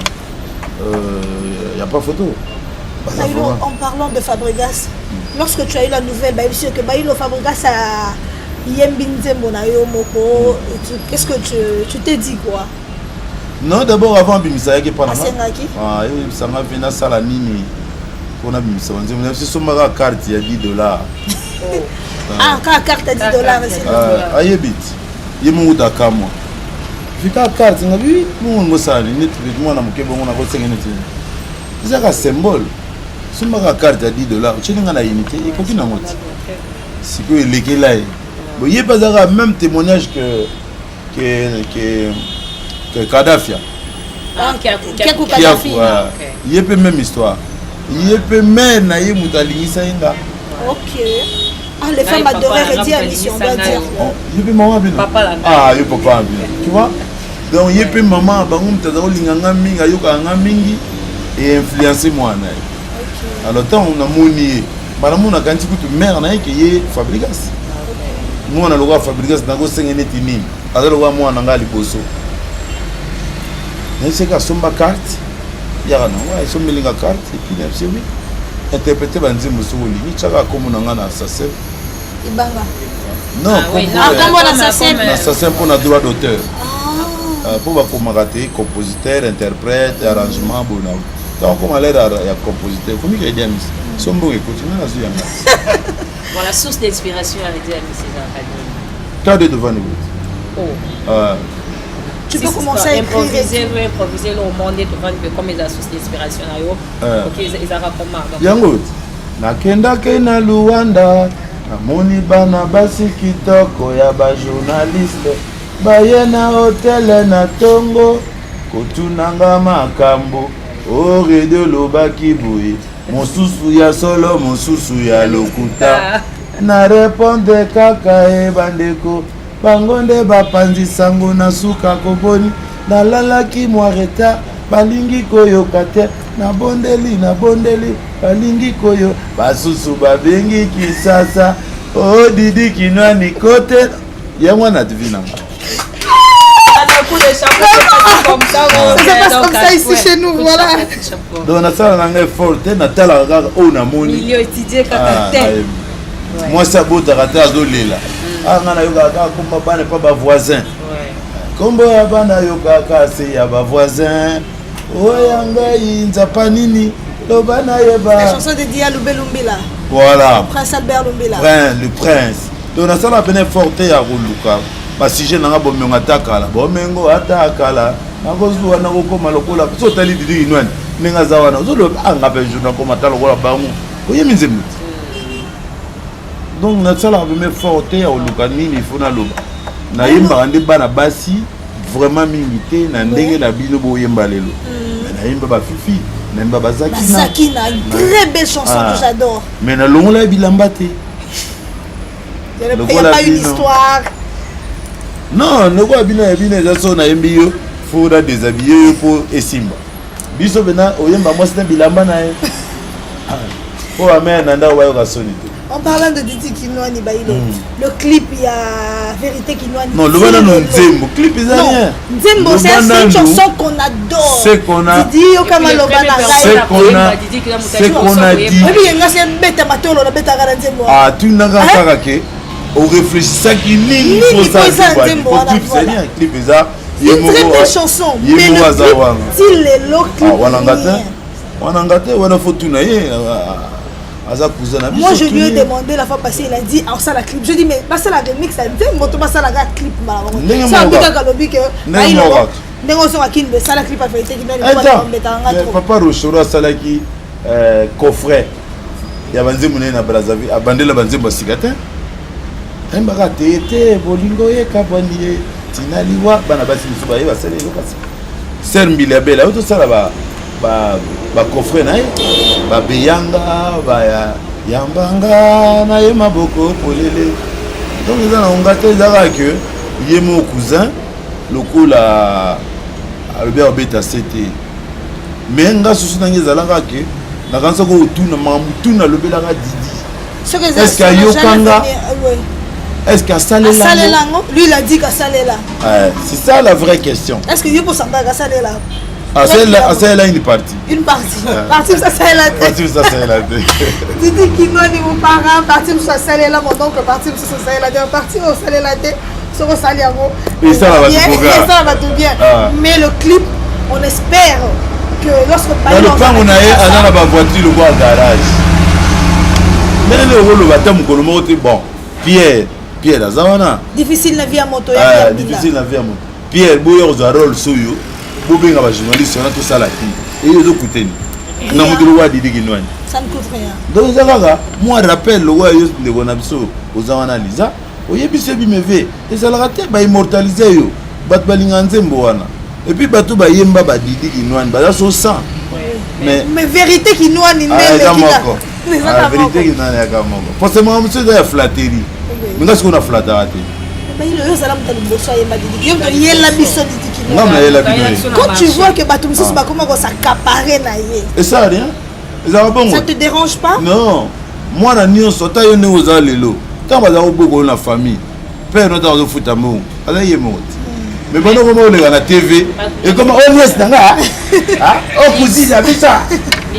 Speaker 1: y a pas photo.
Speaker 2: Baïlo, en parlant de Fabregas, lorsque tu as eu la nouvelle, bah, sûr que Baïlo Fabregas ayembi nzembo na yo moko, qu'est-ce que tu t'es dit, quoi?
Speaker 1: Non, d'abord avant abimisa, yaki epa
Speaker 2: Asengaki?
Speaker 1: Ayebisanga mpe nasala nini mpona bimisa banzembo na biso. Esombaka carte ya 10 $.
Speaker 2: Ah, kaka carte ya 10 $?
Speaker 1: Ah, ayebi ti ye moko takamwa fika carte nga bi mongo ngosala nini neti mwana moke bongo nakosenge neti ezaka symbole. Sombaka carte ya 10 $, otyeli nga na unité, ekoki nango ti sikoyo elekela ye. Bo ye mpe azalaka même témoignage que Kadhafi.
Speaker 3: Ah, Kiaku.
Speaker 2: Kiaku Kadhafi.
Speaker 1: Kiaku, ah. Ye mpe même histoire, ye mpe mare na ye moto alingisa ye nga.
Speaker 2: Ok. Ah, les femmes adoraient Reddy Amisi, on doit dire.
Speaker 1: Oh, ye mpe mama bino.
Speaker 3: Papa la ngai.
Speaker 1: Ah, ye papa bino, tu vois. Donc ye mpe mama bango moto aza kolinga nga mingi, ayokaka nga mingi e influence mwana ye. Alors ntango namoni ye, mbala mona akanisi kutu mare na ye ke ye Fabrigas, mwana lokola Fabrigas nakosenga neti nini, aza lokola mwana na ngai ya liboso. Nayebisaki asomba carte, yaka nango, esombelinga carte et puis nayebisi: oui, interpréter banzembo soki olingi, tiaka kombo na ngai na SACEM.
Speaker 2: Ibanga.
Speaker 1: Non.
Speaker 3: Ah, oui,
Speaker 2: Ah, kombo na SACEM.
Speaker 1: Na SACEM mpo na droit d'auteur, mpo bakomaka te compositeur, interprète, arrangement boye na ntango okoma lere ya compositeur komika Reddy Amisi so mbongo ekoti nga nazwi yanga.
Speaker 3: Bon, la source d'inspiration ya Reddy Amisi ezalaka nini?
Speaker 1: Ta de tovandi kuti.
Speaker 3: Oh.
Speaker 2: Tu
Speaker 3: Si
Speaker 2: peux
Speaker 3: c'est
Speaker 2: commencer
Speaker 3: ça,
Speaker 2: à écrire.
Speaker 3: Improviser, oui, improviser le moment nde tovandi mpe comme eza source d'inspiration na yo. Ok, ezalaka comment donc?
Speaker 1: Yango ti nakendaki na Luanda, namoni bana basi kitoko ya bajournaliste baye na hotel na ntongo kotunanga makambo o radio olobaki boye, mosusu ya solo, mosusu ya lokuta. Na répondre kaka e bandeko bango nde bapanzi sango na suka koboni nalalaki mwa retard, balingi koyoka te. Nabondeli, nabondeli, balingi koyo, basusu babengi Kisasa o Didi Kinwani kote yango wana tv nanga.
Speaker 3: Un coup de chapeau, c'est passé comme ça.
Speaker 2: Ça se passe comme ça ici chez nous, voilà.
Speaker 1: Donc nasala na ngai effort te, natalaka kaka oyo namoni.
Speaker 3: Milieu étudié kaka
Speaker 1: Ah,
Speaker 3: te.
Speaker 1: nayebi. Mwasi abotaka te, azolela. Ah, ngai nayokaka kaka komba bana epa bavoisin, nkombo ya bana ayokaka se ya bavoisin, oyo ya ngai nzapa nini, loba nayeba.
Speaker 2: La chanson de Dia Loubé Lumbila.
Speaker 1: Voilà.
Speaker 2: Prince Albert Lumbila.
Speaker 1: Prince, le prince. Donc nasala pene effort te ya koluka basujet nanga. Bomengo ata kala, bomengo ata kala, nakozwa nakokoma lokola so otali Didi Kinwani ndenge aza wana, ozoloba anga mpe jour nakoma ata lokola bango, oyemi nzembo te. Donc nasalaka pene effort te ya koluka nini ifo naloba. Nayembaka nde bana basi vraiment mingi te na ndenge na bino boyemba lelo. Mais nayemba bafifi, nayemba bazakina.
Speaker 2: Bazakina, une très belle chanson
Speaker 1: Ah.
Speaker 2: que j'adore.
Speaker 1: Mais nalongola ye bilamba te.
Speaker 2: Il n'y a
Speaker 1: Lokola
Speaker 2: pas une
Speaker 1: bino.
Speaker 2: histoire.
Speaker 1: Non, lokola bino ya bino eza so nayembi yo, faut na déshabiller yo mpo esimba. Biso mpena oyemba mwasi na bilamba na ye mpo bamere na ndako bayoka soni te.
Speaker 2: En parlant de Didi Kinwani Bailo, le clip, il y a Vérité Kinwani.
Speaker 1: Non, loba nanu nzembo, clip eza
Speaker 2: Non,
Speaker 1: rien.
Speaker 2: Nzembo, c'est
Speaker 1: Loba
Speaker 2: c'est une
Speaker 1: nanu.
Speaker 2: chanson qu'on adore.
Speaker 1: C'est qu'on a-
Speaker 2: Didi, Okama Loba na
Speaker 1: C'est
Speaker 2: ngai.
Speaker 1: qu'on a- c'est qu'on a dit.
Speaker 2: Oyebi nga se beta matolo na betaka na nzembo wana.
Speaker 1: Ah, tunaka kaka ke oréfléchisaki nini.
Speaker 2: Nini
Speaker 1: mposa
Speaker 2: po eza
Speaker 1: nzembo
Speaker 2: nzembo
Speaker 1: po
Speaker 2: wana,
Speaker 1: clip c'est
Speaker 2: voilà.
Speaker 1: rien, clip eza ye
Speaker 2: Une très
Speaker 1: moko.
Speaker 2: belle chanson.
Speaker 1: Ye
Speaker 2: Mais
Speaker 1: moko
Speaker 2: le
Speaker 1: aza
Speaker 2: clip,
Speaker 1: wana.
Speaker 2: ti lelo clip.
Speaker 1: Ah, wana nga te.
Speaker 2: rien.
Speaker 1: Wana nga te, wana faut tuna ye. Ah, aza cousin na biso.
Speaker 2: Moi, je lui ai
Speaker 1: tuni ye.
Speaker 2: demandé la fois passée, il a dit, ah, ça la clip. Je dis, mais bah, ça la remix, ça nzembo, to basala clip,
Speaker 1: Ndenge
Speaker 2: ça
Speaker 1: moko
Speaker 2: kaka
Speaker 1: kaka.
Speaker 2: lobi que
Speaker 1: Ndenge moko kaka.
Speaker 2: ndenge ozonga kini, sala clip ya Vérité Kinwani.
Speaker 1: Attends,
Speaker 2: Betanga
Speaker 1: mais
Speaker 2: trop.
Speaker 1: papa Rochoro asalaki coffret ya banzembo na ye na Brazzaville, abandela banzembo ya sika te, ayembaka te te bolingo ye kabwani ye tina liwa. Bana basi mosusu baye basali eloko ya sika. Ser Mbili Abela oyo tosala bacoffret na ye, babeyanga baya yambanga na ye maboko polele. Donc eza na ngonga te, eza kaka ke ye moko cousin lokola. Alobi akobeta se te. Mais nga susu nange ezalaka ke nakanisa ko otuna makambo tuna alobelaka Didi. Est-ce que ayokanga? Est-ce que asalela
Speaker 2: yango? Lui il a dit qu'asalela.
Speaker 1: Ouais, c'est ça la vraie question.
Speaker 2: Est-ce que yo posangaka asalela?
Speaker 1: Asalela une partie.
Speaker 2: Une partie. Partie mosusu asalela te.
Speaker 1: Partie mosusu asalela te.
Speaker 2: Didi Kinwani mon parent, partie mosusu asalela mon oncle, partie mosusu asalela te, partie oyo osalela te. Soki osali yango
Speaker 1: esala
Speaker 2: bato bien. Mais le clip, on espère que lorsque
Speaker 1: na lopango na ye aza na bavoiture lokola garage, ndenge okoloba ata mokolo moko te. Bon, Pierre, Pierre aza wana.
Speaker 2: Difficile na vie ya moto.
Speaker 1: Difficile na vie ya moto. Pierre, boya kozwa role soyo, bobenga bajournaliste wana, tosala te eyo ezokuteni na moto lokola Didi Kinwani.
Speaker 2: Ça ne coûte rien.
Speaker 1: Donc eza kaka mwa rappel lokola yo ndeko na biso oza wana, Liza, oyebi so ebimeve ezalaka te, baimmortalise yo, bato balingaka nzembo wana. Et puis bato bayemba badidi Kinwani baza so 100.
Speaker 2: Mais vérité Kinwani
Speaker 1: eza moko, vérité Kinwani yaka moko. Forcément mosusu eza ya flatterie, mais nga sikoyo na flattaka te.
Speaker 2: Oyo ozala moto ya liboso ayemba Didi, yo moto oyela biso Didi.
Speaker 1: Nga nayela bino ye.
Speaker 2: Quand tu vois que bato mosusu bakoma kos'accaparer na ye.
Speaker 1: Esala rien, ezalaka bongo.
Speaker 2: Ça te dérange pas?
Speaker 1: Non, mwana nyonso, ata yo ndenge oza lelo, ntango baza koboko yo na famille, père no ntango azofuta mbongo aza ye moko te. Mais banda okoma oleka na TV, ekoma o nièce na nga, o cousine ya biso,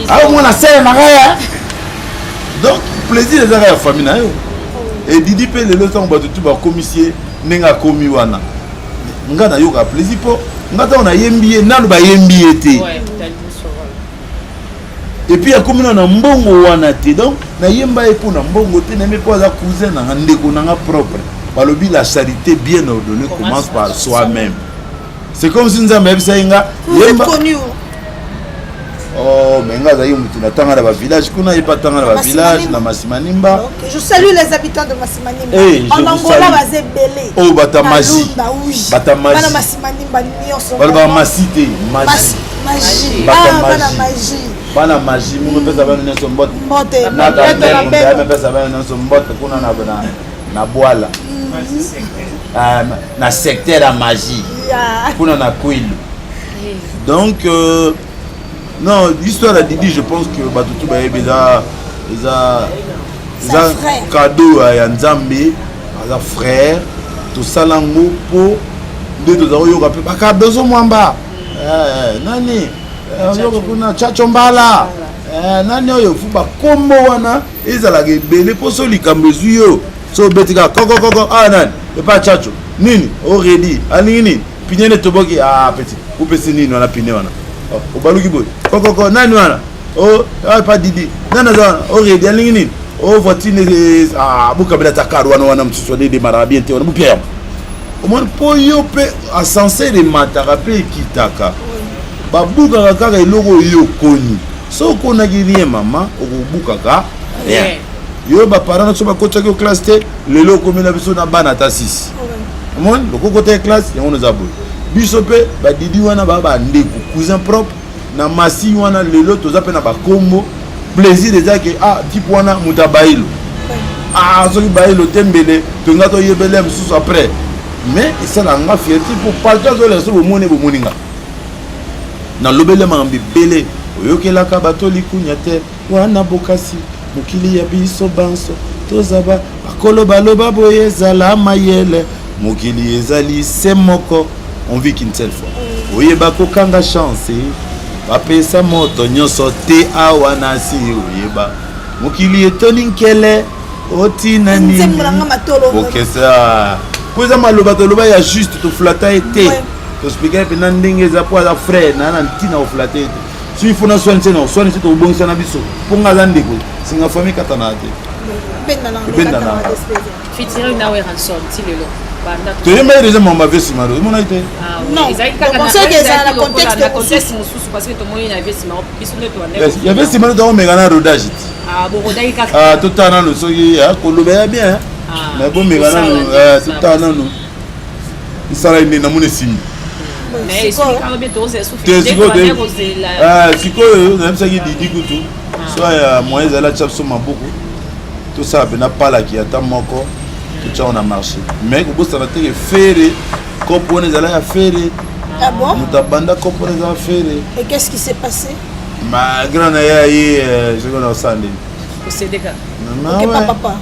Speaker 1: ao mwana sere na ngai. Donc plaisir ezaka ya famille na yo. E Didi mpe lelo, ntango bato tu bakomisi ye ndenge akomi wana, nga nayoka plaisir mpo nga ntango nayembi ye, nanu bayembi ye te, et puis akomi na mbongo wana te. Donc nayemba ye mpo na mbongo te, nayembi mpo aza cousin na nga, ndeko na nga propre. Balobi la charité bien ordonnée commence par soi-même. C'est comme si Nzambe ayebisa ye nga
Speaker 2: yemba.
Speaker 1: Oh, mais nga azalaki motu natanga na bavillage kuna, ye mpe atanga na bavillage na Masimanimba.
Speaker 2: Je salue les habitants de Masimanimba. Hey, en Angola baza ebele.
Speaker 1: Oh, bata magie.
Speaker 2: Bata magie. Bana Masimanimba nyonso.
Speaker 1: Balobaka masi te, magie.
Speaker 2: Magie. Bana magie.
Speaker 1: Bana magie, mungu epesa bana nyonso mbote.
Speaker 2: Mbote.
Speaker 1: Napesa bana nyonso mbote kuna na Bwala. Na secteur ya magie. Kuna na Kwilu. Donc non, l'histoire ya Didi, je pense que bato tu bayebi, eza cadeau ya Nzambe, aza frère. Tosala yango mpo nde toza koyoka mpe bakadozo mwamba nani oyoka kuna, Chacho Mbala, nani oyo fu bakombo wana ezalaka ebele mpo so likambo ezwi yo, so obeti kaka kokokoko, ah, nani epa Chacho nini oredi alingi nini, pneu nde toboki, ah, petit upesi nini wana, pneu wana obaluki boye, kokoko nani wana, o pa Didi, nani aza wana, oredi alingi nini, o voiture, ah, bokabela ta car wana, wana mosusu wana edemaraka bien te, wana bopia yango. Omoni mpo yo mpe ascenseur emataka mpe ekitaka, babukaka kaka eloko oyo okoni. So okonaki rien, mama, okobukaka rien. Yo baparent na biso bakotisaki yo classe te, lelo okomi na biso na bana ata 6. Omoni lokokota ya classe yango naza boye. Biso mpe badidi wana baa bandeko, cousin propre na masi wana. Lelo toza mpe na bakombo, plaisir eza ke ah, type wana moto abayilo, ah, soki bayilo te mbele tonga toyebele mosusu après. Mais esalaka nga fierté mpo partout azolela, so bomoni, bomoni nga nalobeli makambo ebele, oyokelaka bato likunya te wana bokasi mokili ya biso banso toza bakolo baloba boye, ezala mayele, mokili ezali se moko, on vit qu'une seule fois, oyeba kokanga chance, bapesa moto nyonso te awa na si, oyeba mokili etoni nkele otina nini bokesa po eza maloba toloba ya juste. Toflatter ye te, toexpliquer ye mpenza ndenge eza po aza frère na na ntina koflatter ye te. Soki fo naswanisi na oswanisi, tokobongisa na biso mpo nga aza ndeko, singa famille katana te.
Speaker 3: Ebendana. Featuring na Werrason ti lelo banda.
Speaker 1: Toyembaki deja mama vie Simaro, emonaki te.
Speaker 3: Ezalaki kaka na contexte mosusu, parce que tomoni na vie Simaro biso nde toanda.
Speaker 1: Ya vie Simaro tokomeka na rodage ti.
Speaker 3: Borodaki kaka.
Speaker 1: Totala nanu soki koloba ya bien, mais bomeka nanu, totala nanu esala nde namoni esimbi te. Sikoyo nayebisaki Didi kutu, so ya moyen ezali, atya biso maboko, tosala mpena palaki ata moko, totyango na marché. Mais kobosana te ke Ferre, kopo wana ezala ya Ferre.
Speaker 2: Ah bon?
Speaker 1: Moto abanda cope wana eza Ferre.
Speaker 2: Et qu'est-ce qui s'est passé?
Speaker 1: Ma grand na ye aye euh, soki na osala ndeni.
Speaker 3: Osedeka.
Speaker 2: Ok,
Speaker 1: ouais.
Speaker 2: papa.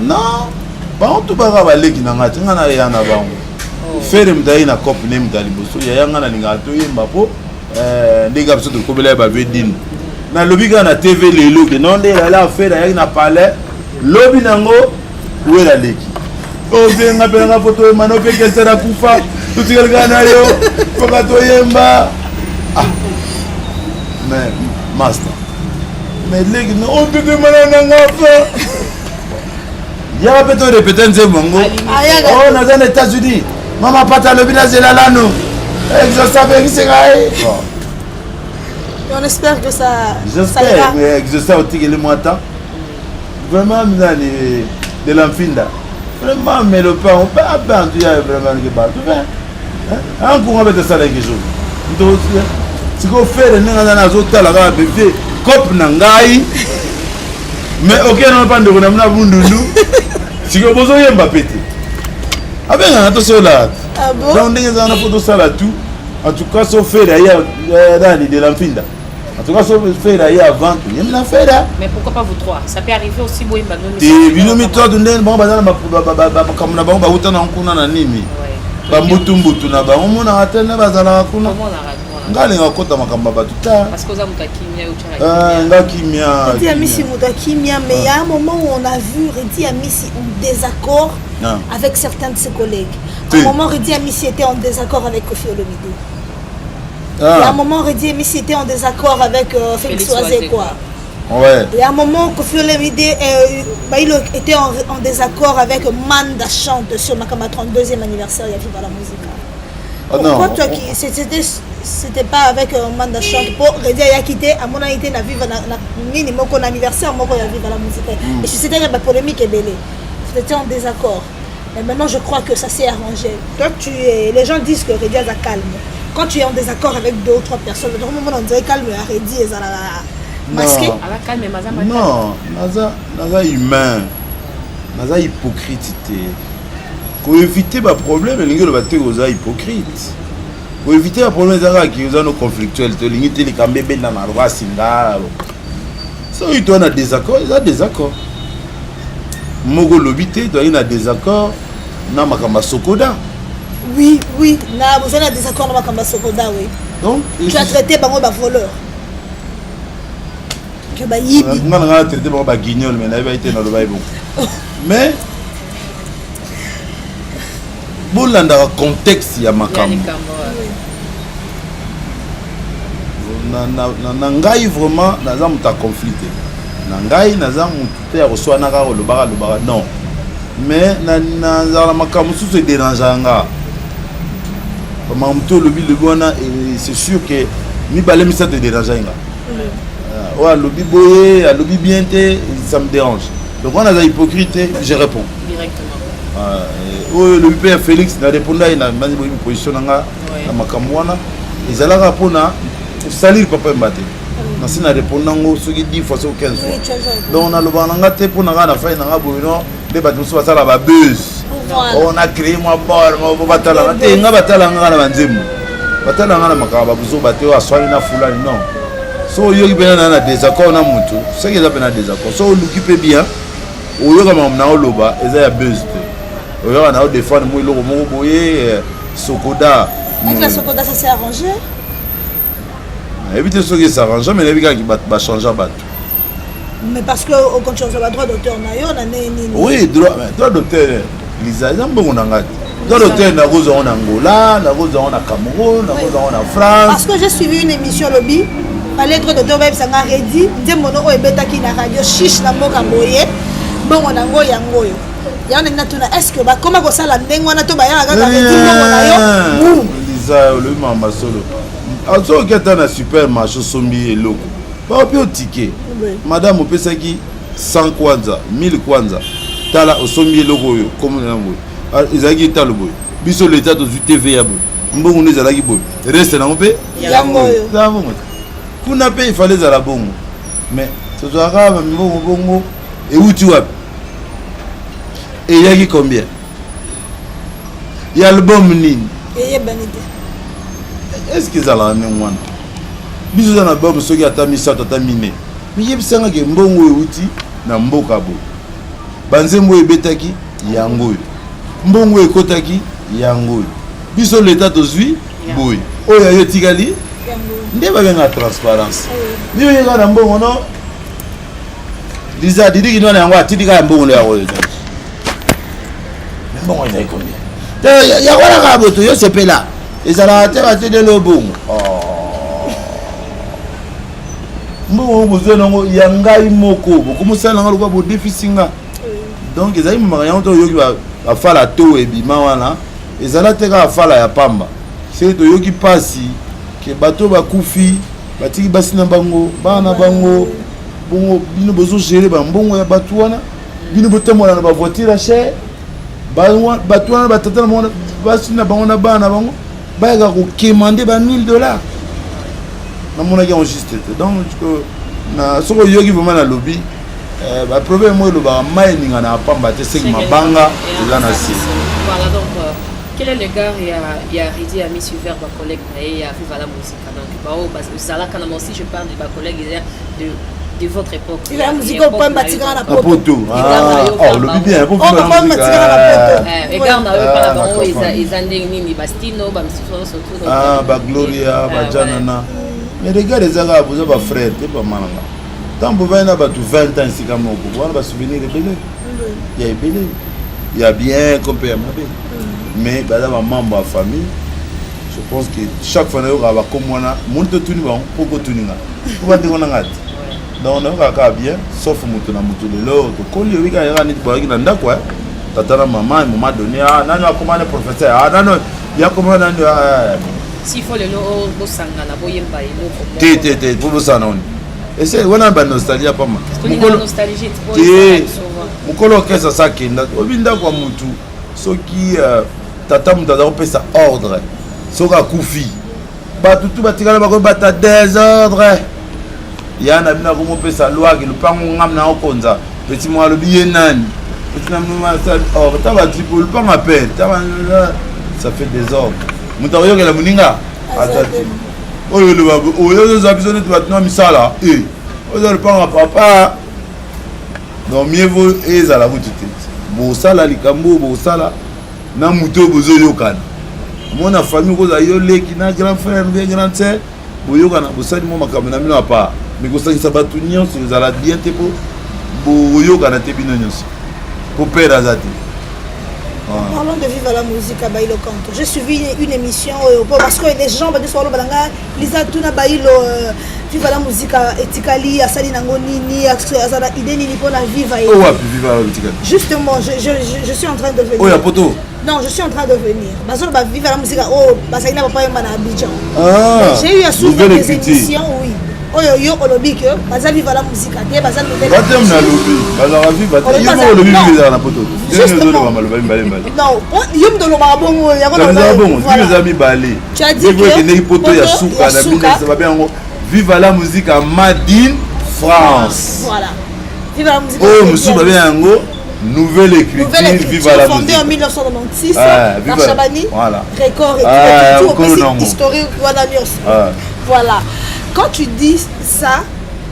Speaker 1: Non, bango tu baka baleki na ngai te ngai naya na bango. Oh. Ferre moto aye na cope ne moto ya liboso yaya ngai nalingaka toyemba mpo euh, ndenge biso tokobela ye bave dino nalobi kaka na tv lelo ke non nde elala Ferre ayaki na palais lobi nango wela leki obenga mpe nanga fo toyemba no mpe kester akufa totikali kaka na yo foka toyemba ah. mais master mais leki no ototoyembana nanga fa yaka mpe torepete nzembo yango o oh, naza na états-unis mama pata alobi nazela lano exauce abengisi ngai
Speaker 2: On espère que ça.
Speaker 1: J'espère, mais exauce otikeli mwa temps. Vraiment nani de la mfinda. Vraiment mais le pain on peut abantu ya vraiment ke bato hein. Hein kunga beta sala quelque chose. Ndo siko faire ndenge aza nazotala kaka bebe cope na ngai mais oke na mpa ndeko na mna bundundu sikoyo bozoyemba pe te abengaka tosolaka
Speaker 2: ah
Speaker 1: donc ndenge eza wana fo tosala tout en tout cas so fere aye euh, nani de la mfinda En tout cas, sauf Ferre aye avant, toyembi na Ferre.
Speaker 3: Mais pourquoi pas vous trois Ça peut arriver aussi boyemba no
Speaker 1: Te bino mitatu ndenge bango baza na makambo na bango bauta na kuna na nini bambutu mbutu na bango omonaka te nde bazalaka kuna nga alinga kokota makambo ya bato ta
Speaker 3: eh,
Speaker 1: nga kimia
Speaker 2: Reddy Amisi moto ya kimia mais il y a un moment où on a vu Reddy Amisi en désaccord ah. avec certains de ses collègues. À un moment Reddy Amisi était en désaccord avec Koffi Olomide. Ah. Il y a un moment, Reddy Amisi était en désaccord avec euh, Félix Oisé, quoi.
Speaker 1: Ouais.
Speaker 2: Il y a un moment, Koffi Olomide euh, bah, il était en, en désaccord avec Manda Chante sur Makama 32e anniversaire, il y a Viva la Musica.
Speaker 1: Ah,
Speaker 2: Pourquoi
Speaker 1: non.
Speaker 2: toi qui c'était c'était pas avec euh, Manda Chante pour Reddy a quitté à mon été na Viva na, na nini moko na anniversaire moko ya Viva la Musica. Mm. Et c'était la polémique est belée. C'était en désaccord. Mais maintenant, je crois que ça s'est arrangé. Toi, tu es... Les gens disent que Reddy aza calme. Quand tu es en désaccord avec deux ou trois personnes, donc, moment, on dirait calme à Reddy et ça masqué.
Speaker 1: Non, naza, naza humain. Naza hypocrite te. Ko éviter ba problème elingi oloba te oza hypocrite. Ko éviter ba problème eza kaka ki oza no conflictuel te olingi te likambo ebenda na loba singa. Soki toza na désaccord, eza désaccord. Moko olobi te toyaki na désaccord na makambo ya sokoda.
Speaker 2: Oui, oui, na vous êtes en désaccord na makambo ya sokoda, oui.
Speaker 1: Donc,
Speaker 2: tu as traité bango ba voleur. Que ba yibi.
Speaker 1: Nga na nga traité bango ba guignol mais nayebi te naloba ye bongo. Mais bolandaka contexte ya makambo. Na, na, na, na ngai vraiment naza moto ya conflit te na ngai naza motu te ya koswanaka kolobaka lobaka non mais nazala na makambo mosusu ederangeaka nga makambo to olobi lobi wana c'est sûr que mibale misato ederangeaki nga euh, oyo alobi boye alobi bien te ça me dérange donc wana aza hypocrite te je réponds euh, oyo olobi mpe ya félix na réponda ye na boyebi position na nga na makambo wana ezalaka mpona kosalir papa yemba te nasi na répondre yango soki 10 fois soki 15 fois donc nalobaka na nga te mpo na ngai na fai na nga boye non nde bato mosusu basala babuse on a créé mwa bor moko batalaka te nga batalaka nga na banzembo batalaka nga na makambo babuzoba te oyo aswani na fulani non so oyoki mpena na na désaccord na motu soki eza mpena désaccord so oluki mpe bien oyoka makambo na oloba eza ya buse te oyoka na odefendre mwa eloko moko boye eh, sokoda
Speaker 2: Avec la Sokoda, ça s'est arrangé
Speaker 1: nayebi te soki esarrange mais nayebi kaka bato bachangea bato
Speaker 2: Mais parce que au contraire, vous avez droit d'auteur na yo na nini.
Speaker 1: Oui, droit, droit d'auteur Lisa eza mbongo na ngai te droit d'auteur nakozwa yango na Angola nakozwa yango na Cameroun nakozwa yango na France
Speaker 2: Parce que j'ai suivi une émission lobby fallait droit d'auteur bayebisa nga Reddy nzembo no oyo ebetaki na radio chiche na mboka boye mbongo na ngo yango oyo yango ndenge natuna est ce que bakoma kosala ndenge wana to bayaka kaka Reddy mbongo na yo boum
Speaker 1: Lisa olobi makambo ya solo azoki ata na supermarché osombi eloko baopi otike madame opesaki 100 kwanza 1000 kwanza tala osombi eloko oyo komona boye ah, ezalaki etalo boye biso leta tozwi tv ya boye mbongo nde ezalaki boye reste nango mpe
Speaker 2: yango
Speaker 1: bongo kuna mpe ifale ezala bongo mais tozwaka bambongo bongo ewuti wapi eyaki combien ya album nini
Speaker 2: eyebani te.
Speaker 1: Est ce que ezalaka ndenge wana? Biso eza na album soki ata misato ata mine, miyebisanga ke mbongo oyo euti na mboka boye, banzembo oyo ebetaki yango oyo, mbongo oyo ekotaki yango oyo, biso leta tozwi boye, oyo yayo etikali, nde babengaka transparence. Mi oyeka na mbongo no liza didiki nwana yango atindi kaka mbongo no yango oyo ezali mbongo ezali combien yango wana kaka boto yo sepela ezalaka te batindeli yo bongo oh. mbongo bozwa nango ya ngai moko bokomosala nanga lokola bodefisi nga. Donc ezali mamaka yango to oyoki bafala to ebima wana ezala te kaka fala ya pamba, soki toyoki mpasi ke bato bakufi batiki basi na bango, bana na bango, bongo bino bozogere bambongo ya bato wana, bino botambola na bavoiture ya cher, bato wana batata na bango, basi na bango na bana na bango bayaka kokemande ba 1000 $. Namonaki yango juste te. Donc na soki oyoki vraiment nalobi eh, baproblème moko elobaka mai eningana ya pamba te, seki mabanga eza na se.
Speaker 3: Voilà, donc quel est le regard ya Reddy Amisi vers bacollègue na ye ya Viva la Musica? Donc bao ozalaka na aussi, je parle de bacollègue de votre époque.
Speaker 2: Viva la Musica oyo batikaka na
Speaker 1: Poto. Olobi bien.
Speaker 3: Regard na yo epa na bango eza ndenge nini? Bastino, bamisusu nyonso?
Speaker 1: Bagloria, bajanana, mais regard eza kaka boza bafrère te, bamananga. Ntango bovandi na bato 20 ans esika moko wana, basouvenir ebele ya ebele ya bien comme mpe ya mabe, mais baza bamembre ya famille. Je pense que chaque fois nayokaka bakomi wana, moni totuni bango mpo kotuni nga po bandeko na nga te. Donc nayokaka kaka bien, sauf moto na moto. Lelo tokoli, oyebi kaka yaka neti boyaki na ndako tata na mama, un moment donné, ah, nani akoma ne professeur, ah, nani yakoma nani.
Speaker 3: S'il faut lelo bosangana boyemba eloko?
Speaker 1: Te, te, te, po bosangana oni ese wana banostalgie ya pamba.
Speaker 3: Te,
Speaker 1: mokolo orchestre asa akenda, oyebi ndako ya motu, soki tata moto aza kopesa ordre, soki akufi, bato tu batikala bakobata désordre ya na bino. Akomopesa lwaki lupango ngam na okonza petit moko alobi ye nani petit na oh, ta batipo lupango apere ta, ça fait désordre. Moto akoyokela moninga aza te. Oyo oloba oyo ozozwa biso neti bato na misala e oza lupango ya papa. Donc mieux vaut ezala kutu te. Bosala likambo oyo bosala na moto oyo bozoyokana. Omona famille, okozala yo leki na grand frère mpe grande sœur, boyokana, bosali mwa makambo na bino apa, me kosangisa bato nyonso ezala bien te, mpo boyokana te bino nyonso, mpo père aza te.
Speaker 2: Parlons de Viva la Musique à Bailo Canto. J'ai suivi une émission parce que les gens balanga Lisa tuna Bailo Viva la Musique etikali asali nango nini, azala idée nini pona Viva.
Speaker 1: Oh wapi Viva la Musique?
Speaker 2: Justement, je suis en train de venir.
Speaker 1: Oh ya poto.
Speaker 2: Non, je suis en train de venir. Bazolo ba Viva la Musique oh basali na papa yamba na Abidjan.
Speaker 1: Ah.
Speaker 2: J'ai eu à suivre des émissions, oui. Oyo yo olobi ke baza Viva la Musique te, baza nouvelle.
Speaker 1: Batem na lobi bazalaka Viva te, yo moko olobi Viva ezalaka na poto. Ozoloba maloba mibale mibale.
Speaker 2: Non, yo moto olobaka bongo.
Speaker 1: Yango eza bongo, Viva eza mibale. Viva ekendeki poto ya suka na bino, babe yango Viva la Musique made in France.
Speaker 2: Voilà, Viva la Musique.
Speaker 1: Oyo mosusu babe yango Nouvelle Écriture,
Speaker 2: Viva la Fondée en 1996 ah, par Chabani,
Speaker 1: voilà.
Speaker 2: Record et ah, tout, tout, historique wana nyonso. Ah. Voilà. Quand tu dis ça,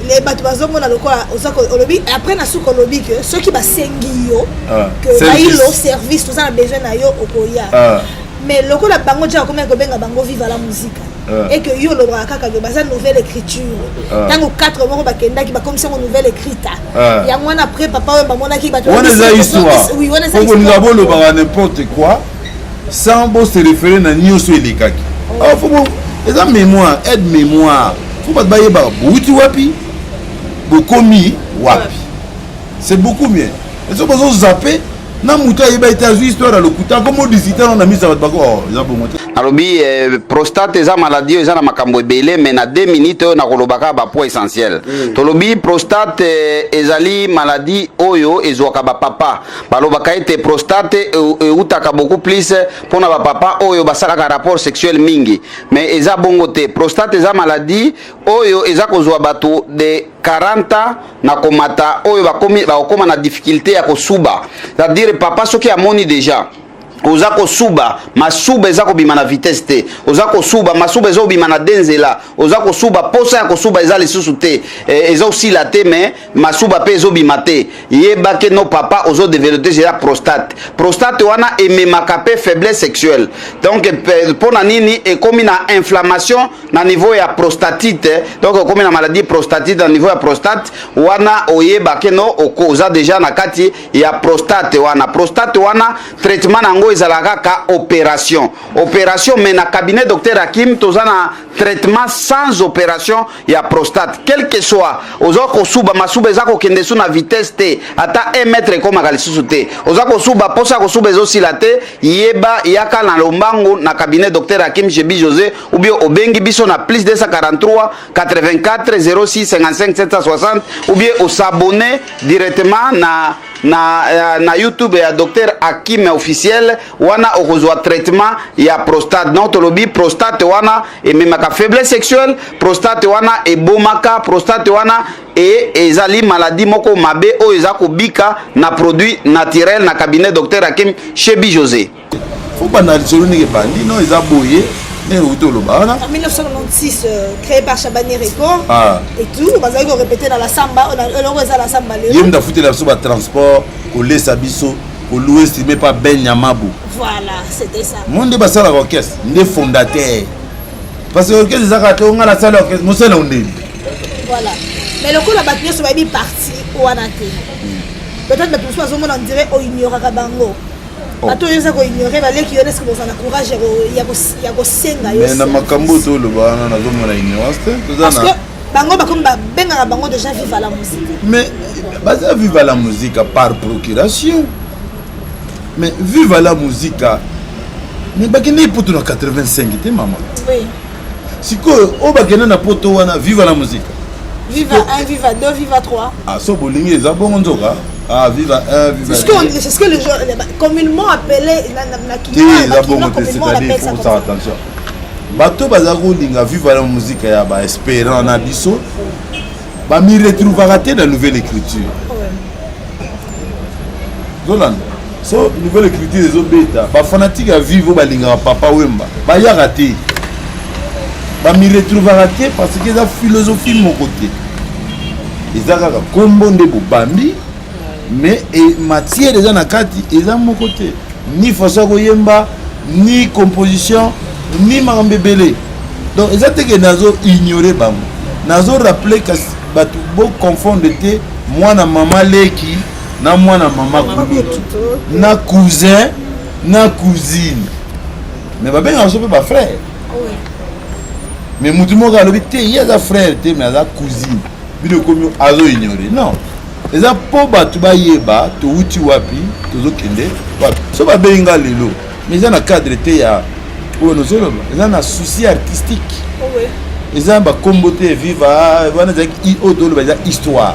Speaker 2: les bato bazomona lokola olobi après na suka olobi ke soki basengi yo que Bailo service, toza na besoin na yo, okoya. Mais lokola bango dia bakomi kobenga bango Viva la Musique et que yo olobaka kaka ke baza Nouvelle Écriture, ntango 4 moko bakendaki bakomisi yango Nouvelle Écrita, yango wana après papa oyo bamonaki bato.
Speaker 1: Wana eza histoire. Okolinga bolobaka n'importe quoi sans bose référer na nyonso elekaki. Eza mémoire, aide mémoire, faut bato bayebaka bouti wapi, bokomi wapi, c'est beaucoup mieux. Soki bozozape na moto ayeba ete azwi histoire ya lokuta, komo 18 ans na misa, bato bako oh, eza bongo te.
Speaker 8: Nalobi prostate eza maladie oyo eza na makambo ebele, mais na 2 minutes oyo nakoloba kaka bapoint essentiel. Tolobi prostate ezali maladie oyo ezwaka bapapa. Balobaka ete prostate eutaka beaucoup plus mpona bapapa oyo basalaka rapport sexuel mingi, mais eza bongo te. Prostate eza maladie oyo eza kozwa bato de 40 ans na komata, oyo bakokoma na difficulté ya kosuba, c'est-à-dire papa soki amoni déjà Oza kosuba, masuba eza kobima na vitesse te. Oza kosuba, masuba eza kobima na de nzela. Oza kosuba, posa ya kosuba eza lisusu te. Eh, eza osila te mais masuba pe ezobima te. Yeba ke no papa ozo developper déjà prostate. Prostate wana ememaka pe faiblesse sexuelle. Donc pona nini ekomi na inflammation na niveau ya prostatite, donc okomi na maladie prostatite na niveau ya prostate wana, oyeba ke no oza déjà na kati ya prostate wana. Prostate wana, traitement na yango ezalaka kaka opération, opération. Mais na cabinet docteur Hakim, toza na traitement sans opération ya prostate. Quel que soit oza kosuba, masuba eza kokende su na vitesse te, ata 1 mètre ekomaka lisusu te, oza kosuba, posa ya kosuba ezosila te, yeba, yaka na lombangu na cabinet docteur Hakim Shebi José, ou bien obengi biso na plus 243 84 06 55 760, ou bien os'abonner directement na YouTube ya Dr Hakim officiel. Wana okozwa traitement ya prostate. Donc tolobi prostate wana ememaka faiblesse sexuelle, prostate wana ebomaka, prostate wana e ezali maladie moko mabe oyo eza kobika na produit naturel na cabinet Dr Hakim Shebi José.
Speaker 1: Fo banda lisolo ndenge ebandi. No, eza boye ndenge outi oloba wana.
Speaker 2: En 1996, créé par Chabani Record et tout, bazali korépéter na la samba, eloko eza la samba
Speaker 1: lelo. Ye mutu afutela biso batransport, kolesa biso, kolouer instrument pa Ben Nyamabu.
Speaker 2: Voilà, c'était ça.
Speaker 1: Mo nde basalaka orchestre, nde fondateur, parce que orchestre ezaka te onga nasala orchestre mosala ondeli.
Speaker 2: Voilà, mais lokola bato nyonso bayebi parti wana te, peut-être bato mosusu bazomona, on dirait oignoraka bango. Bato oyo eza koignore baleki yo, est-ce bozala na courage ya kosenga yo?
Speaker 1: Mais na makambo oyo toloba wana, nazomona ignorance te. Toza
Speaker 2: parce que bango bakomi babengaka bango déjà Viva la Musique.
Speaker 1: Mais baza Viva la Musique par procuration, mais Viva la Musique, mais bakende poto na 85 te, mama.
Speaker 2: Oui.
Speaker 1: Sikoyo oyo bakende na poto wana, Viva la Musique.
Speaker 2: Viva 1, Viva 2, Viva 3.
Speaker 1: Ah, so bolingi eza bongo nzoka. Ah, Viva 1, Viva.
Speaker 2: C'est ce que, c'est ce que les gens communément appelé na
Speaker 1: te, eza bongo te. C'est-à-dire, il faut faire attention. Bato baza kolinga Viva la Musique ya baespérant na biso, bamiretrouvaka te na nouvelle écriture. Zolanda, so nouvelle écriture ezobeta, bafanatike ya Viva oyo balingaka Papa Wemba bayaka te, bamiretrouvaka te, parce que eza philosophie moko te. Eza kaka nkombo nde bobambi, mais e matière eza na kati eza moko te, ni façon ya koyemba, ni composition, ni makambo ebele. Donc eza te ke nazo ignore bango, nazo rappeler kasi bato boconfondre te mwana mama leki na mwana mama kulutu na cousin na cousine. Mais babengaka biso mpe bafrère, mais motu moko alobi te ye aza frère te, mais aza cousine. Bino ekomi azo ignore. Non, eza mpo bato bayeba towuti wapi, tozokende wapi. So babengi nga lelo, mais eza na cadre te ya oyo nozoloba, eza na souci artistique, eza bakombo te. Viva wana ezalaki oyo toloba, eza histoire.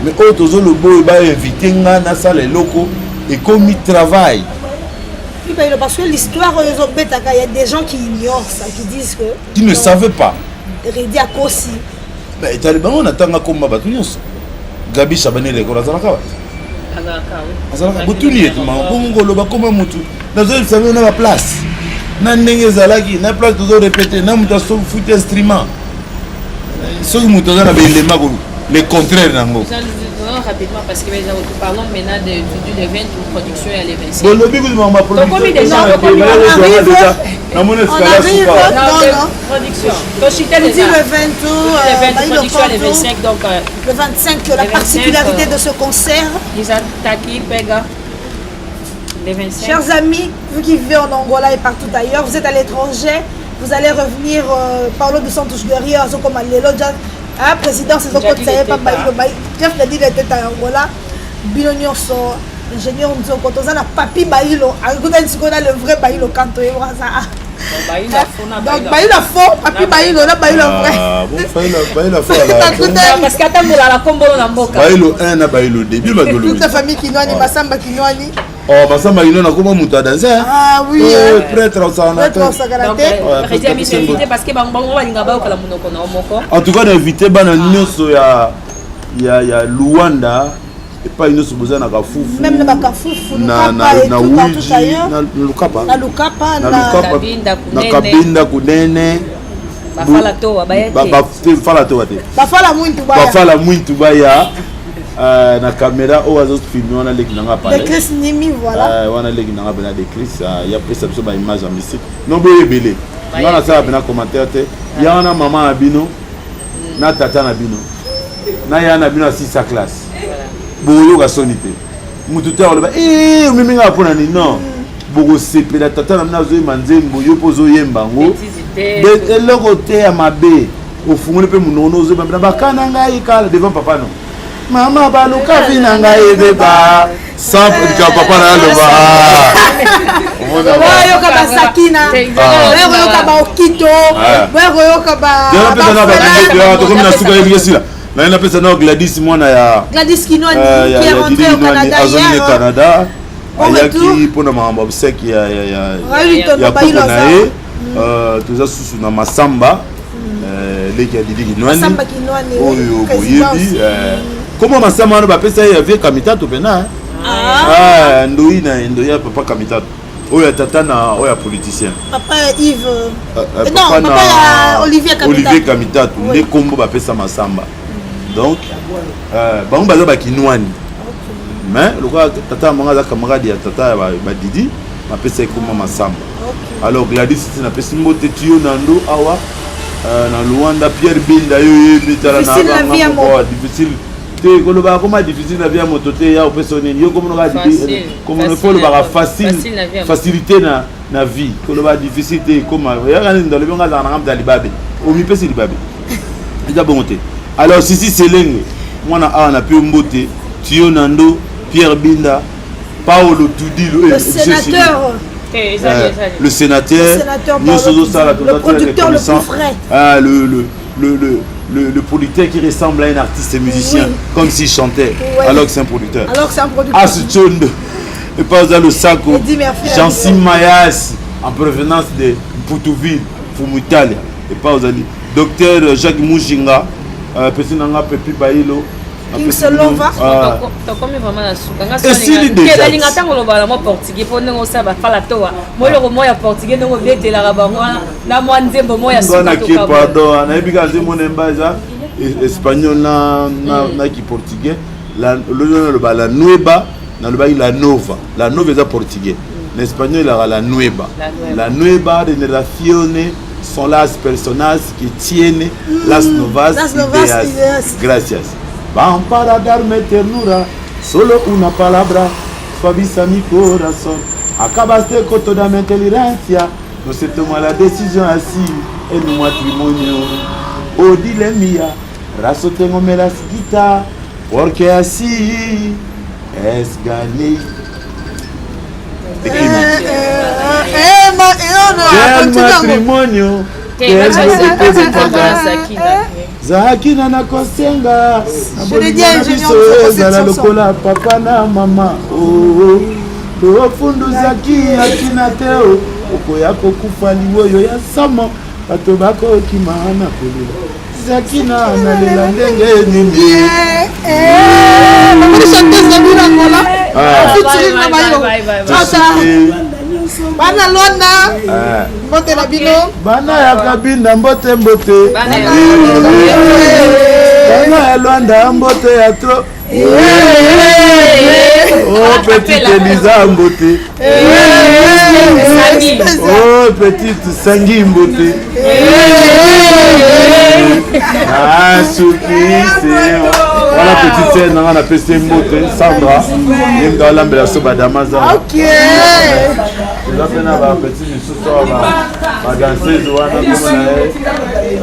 Speaker 1: Mais oyo tozoloba, oyo bainvite nga nasala eloko, ekomi travail.
Speaker 2: Oui, parce que l'histoire, il y a des gens qui ignorent ça, qui disent que.
Speaker 1: Qui ne savaient pas.
Speaker 2: Redi Akosi.
Speaker 1: Mais etali bango. Natanga komba bato nyonso. Gabi Chabani Lekolo azalaka wapi? Azalaka botuni ete bongo koloba koma motu. Nazoyebisa bino na baplace na ndenge ezalaki na place tozorépéter na moto asofuti instrument. Soki moto aza na baelema, le contraire nango.
Speaker 3: Rapidement, parce que nous parlons maintenant de, du 20 production et les 25.
Speaker 1: Bolobi kutu makambo ya
Speaker 2: production.
Speaker 1: Namoni escala suka.
Speaker 3: Production.
Speaker 2: Tu dis le 20,
Speaker 3: le 20 production le 25, donc
Speaker 2: le 25, la particularité de ce concert.
Speaker 3: Lisa Taki Pega. Le 25.
Speaker 2: Chers amis, vous qui vivez en Angola et partout ailleurs, vous êtes à l'étranger, vous allez revenir, Paulo dos Santos Guerrier, comme Lelo, ah, président, c'est pas Jeff Nadi était à Angola, bino nyonso, ingénieur Nzoko, toza na Papi Bailo, akutani sikoyo na le vrai Bailo Kanto ye waza. Donc Bailo faux, Papi Bailo na Bailo vrai.
Speaker 1: Bailo faux.
Speaker 3: Parce que atambola na kombolo na mboka.
Speaker 1: Bailo 1 na Bailo 2 bino.
Speaker 2: Toute la famille Kinwani, Masamba Kinwani.
Speaker 1: Oh, Masamba Kinwani akoma moto adanse.
Speaker 2: Ah oui.
Speaker 1: Prêtre osakana
Speaker 2: te. Osakana te.
Speaker 3: Président biso invité, parce que bango balinga bayokala monoko na moko.
Speaker 1: En tout cas, na invité bana nyonso ya Luanda. Epai nyonso boza na Kafufu,
Speaker 2: Même na Bakafufu,
Speaker 1: na
Speaker 2: Lukapa et
Speaker 1: na
Speaker 2: tout partout
Speaker 1: Wiji,
Speaker 2: ailleurs.
Speaker 1: na Lukapa,
Speaker 2: Na Lukapa,
Speaker 1: na
Speaker 2: na
Speaker 1: Lukapa,
Speaker 3: Kabinda,
Speaker 1: na
Speaker 3: Kunene.
Speaker 1: Kabinda, Kunene.
Speaker 3: Bafala towa baya te.
Speaker 1: Fala towa te.
Speaker 2: Bafala Mwintu baya.
Speaker 1: Bafala Mwintu baya. Na caméra oyo azofilme wana, leki nanga
Speaker 2: De
Speaker 1: pale
Speaker 2: Chris Nimi, voilà.
Speaker 1: Wana leki nanga mpena de Chris, ya pesa biso baimage ya mystique no boyo ebele. Nga nasala mpena commentaire te. Ya wana mama na bino na tata na bino na ya na bino asisa classe, bokoyoka soni te. Motu te akoloba omemi nga mpona nini. Non, bokosepela. Tata na bino azoyemba nzembo, yo mpo ozoyemba yango.
Speaker 3: Bêtise te.
Speaker 1: Eloko te ya mabe. Ofungoli mpe monoko ozoyemba na bakana ngai kala devant papa no mama baluka vi na ngai ebeba sans lika papa na aloba.
Speaker 2: Boyoka basakina, boyoka baokito, boyoka ba
Speaker 1: Tokomi na suka, yebi esila naye. Napesa nao Gladys, mwana ya
Speaker 2: Gladys Kinwani,
Speaker 1: ya
Speaker 2: qui est
Speaker 1: ya
Speaker 2: rentrée
Speaker 1: Didi
Speaker 2: au
Speaker 1: Kinwani,
Speaker 2: Canada
Speaker 1: azongi
Speaker 2: hier.
Speaker 1: Canada.
Speaker 2: Bon
Speaker 1: Ayaki
Speaker 2: retour.
Speaker 1: mpona makambo ya obsèque ya
Speaker 2: Raoul
Speaker 1: ya
Speaker 2: Tondo
Speaker 1: koko
Speaker 2: Bailo
Speaker 1: na ye. Toza susu na Masamba, leki ya Didi Kinwani.
Speaker 2: Masamba Kinwani,
Speaker 1: Oyo
Speaker 2: présidence.
Speaker 1: boyebi kombo Masamba wana, bapesa ye ya vie Kamitatu mpena. Ah, ndoi na ndoi ya papa Kamitatu, oyo ya tata na oyo ya politicien.
Speaker 2: Papa Yves.
Speaker 1: Non,
Speaker 2: papa ya Olivier Kamitatu.
Speaker 1: Olivier Kamitatu nde kombo bapesa Masamba. Donc bango baza bakinwani, mais lokola tata ya bango aza camarade ya tata ya badidi, bapesa ye kombo Masamba. Alors Gladys ti napesi mbote ti yo na ndo awa na Luanda. Pierre Binda, yo yebi, tala.
Speaker 2: Difficile na vie ya moto.
Speaker 1: Difficile te, kolobaka koma difficile na vie ya moto te. Ya opesa nini yo komonoka?
Speaker 3: Facile.
Speaker 1: Fo olobaka facile.
Speaker 3: Facile na vie ya moto.
Speaker 1: Facilité na vie, koloba difficile te. Ekoma yaka nini? Ndalobi nga azalaka nanga moto ya libabe, omipesi libabe, eza bongo te. Alors Sisi Selenge, mwana awa na pe mbote tiyo na ndo Pierre Binda, Paolo Tudilo.
Speaker 2: Le sénateur.
Speaker 3: Te, ezali, ezali.
Speaker 1: Le sénateur.
Speaker 2: Le sénateur
Speaker 1: nyonso
Speaker 2: Paolo
Speaker 1: ozosala.
Speaker 2: Tudilo, le producteur le plus frais.
Speaker 1: Ah, le producteur qui ressemble à un artiste musicien, comme s'il chantait, alors que c'est un producteur.
Speaker 2: Alors que c'est un producteur.
Speaker 1: Asuchondo et pas le Sako.
Speaker 2: Eddie Murphy.
Speaker 1: Jancy Mayas en provenance de Poutouville, Fumutalia et pas ozali docteur Jacques Mujinga, pesi nanga Pepi Bailo.
Speaker 2: King Solova.
Speaker 1: Ah.
Speaker 3: Tokomi vraiment na suka. Nga
Speaker 1: Esili déjà.
Speaker 3: Nalinga ntango olobaka na mwa portugais, mpo ndenge osala bafala towa moloko moko ya portugais, ndenge obetelaka bango wana na mwa nzembo moko ya suka.
Speaker 1: Ngana ke
Speaker 3: tokabola.
Speaker 1: Pardon, nayebi kaka nzembo nemba eza espagnol na ki portugais. Loyo naloba la nueva, nalobaki la nova. La nova eza portugais, na espagnol elaka la nueva.
Speaker 3: La nueva.
Speaker 1: La nueva generazione son las personas que tienen las nuevas
Speaker 2: Las nuevas
Speaker 1: ideas.
Speaker 2: Ideas.
Speaker 1: Gracias. Van para darme ternura, solo una palabra suaviza mi corazón. Acabaste con toda mi inteligencia. No se toma la decisión así en un matrimonio. Oh, dile mía, razón tengo me las quita, porque así es gané. Te
Speaker 2: Non,
Speaker 1: Quel
Speaker 2: continue yango.
Speaker 1: matrimonio
Speaker 3: Te,
Speaker 1: que es lo que puede pagar.
Speaker 3: Sakina.
Speaker 1: Zakina na kosenga na
Speaker 2: Je le dis
Speaker 1: bolingo
Speaker 2: à
Speaker 1: na
Speaker 2: ingénieur,
Speaker 1: biso
Speaker 2: cette
Speaker 1: ezala
Speaker 2: chanson.
Speaker 1: lokola papa na mama. Oh, oh. Ofundu zaki akina te o okoya kokufa liwoyo ya somo, bato bakokima na kolela. Zakina nalela ndenge nini?
Speaker 2: Bamoni chanteuse na bino Angola.
Speaker 1: Ah.
Speaker 2: Featuring na
Speaker 3: Bye,
Speaker 2: bayo.
Speaker 3: bye, bye, bye.
Speaker 2: Ciao, ciao. Bana Luanda,
Speaker 1: Ah.
Speaker 2: mbote na bino.
Speaker 1: Bana ya Kabinda, mbote mbote.
Speaker 3: Bana ya
Speaker 1: Bana ya Lwanda, mbote ya trop. Oh, petite Elisa, mbote.
Speaker 3: Sangi.
Speaker 1: Oh, petite Sangi, mbote. Ah, suki se wana petite sœur nanga, napesi ye mbote, Sandra, ye moto alambela so badamaza. Eza mpe na bapetit misusu awa, badanseuse wana, kombo na ye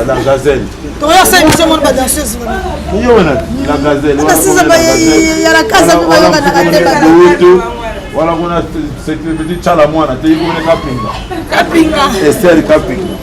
Speaker 1: la gazelle.
Speaker 2: Tokoyosa émission mona badanseuse wana.
Speaker 1: Yo wana la gazelle.
Speaker 2: Ata sisa ya la casa mpe bayokanaka te
Speaker 1: Boutu wana kuna, petit Tshala Mwana te, ye komone Kapinga.
Speaker 2: Kapinga.
Speaker 1: Ester Kapinga.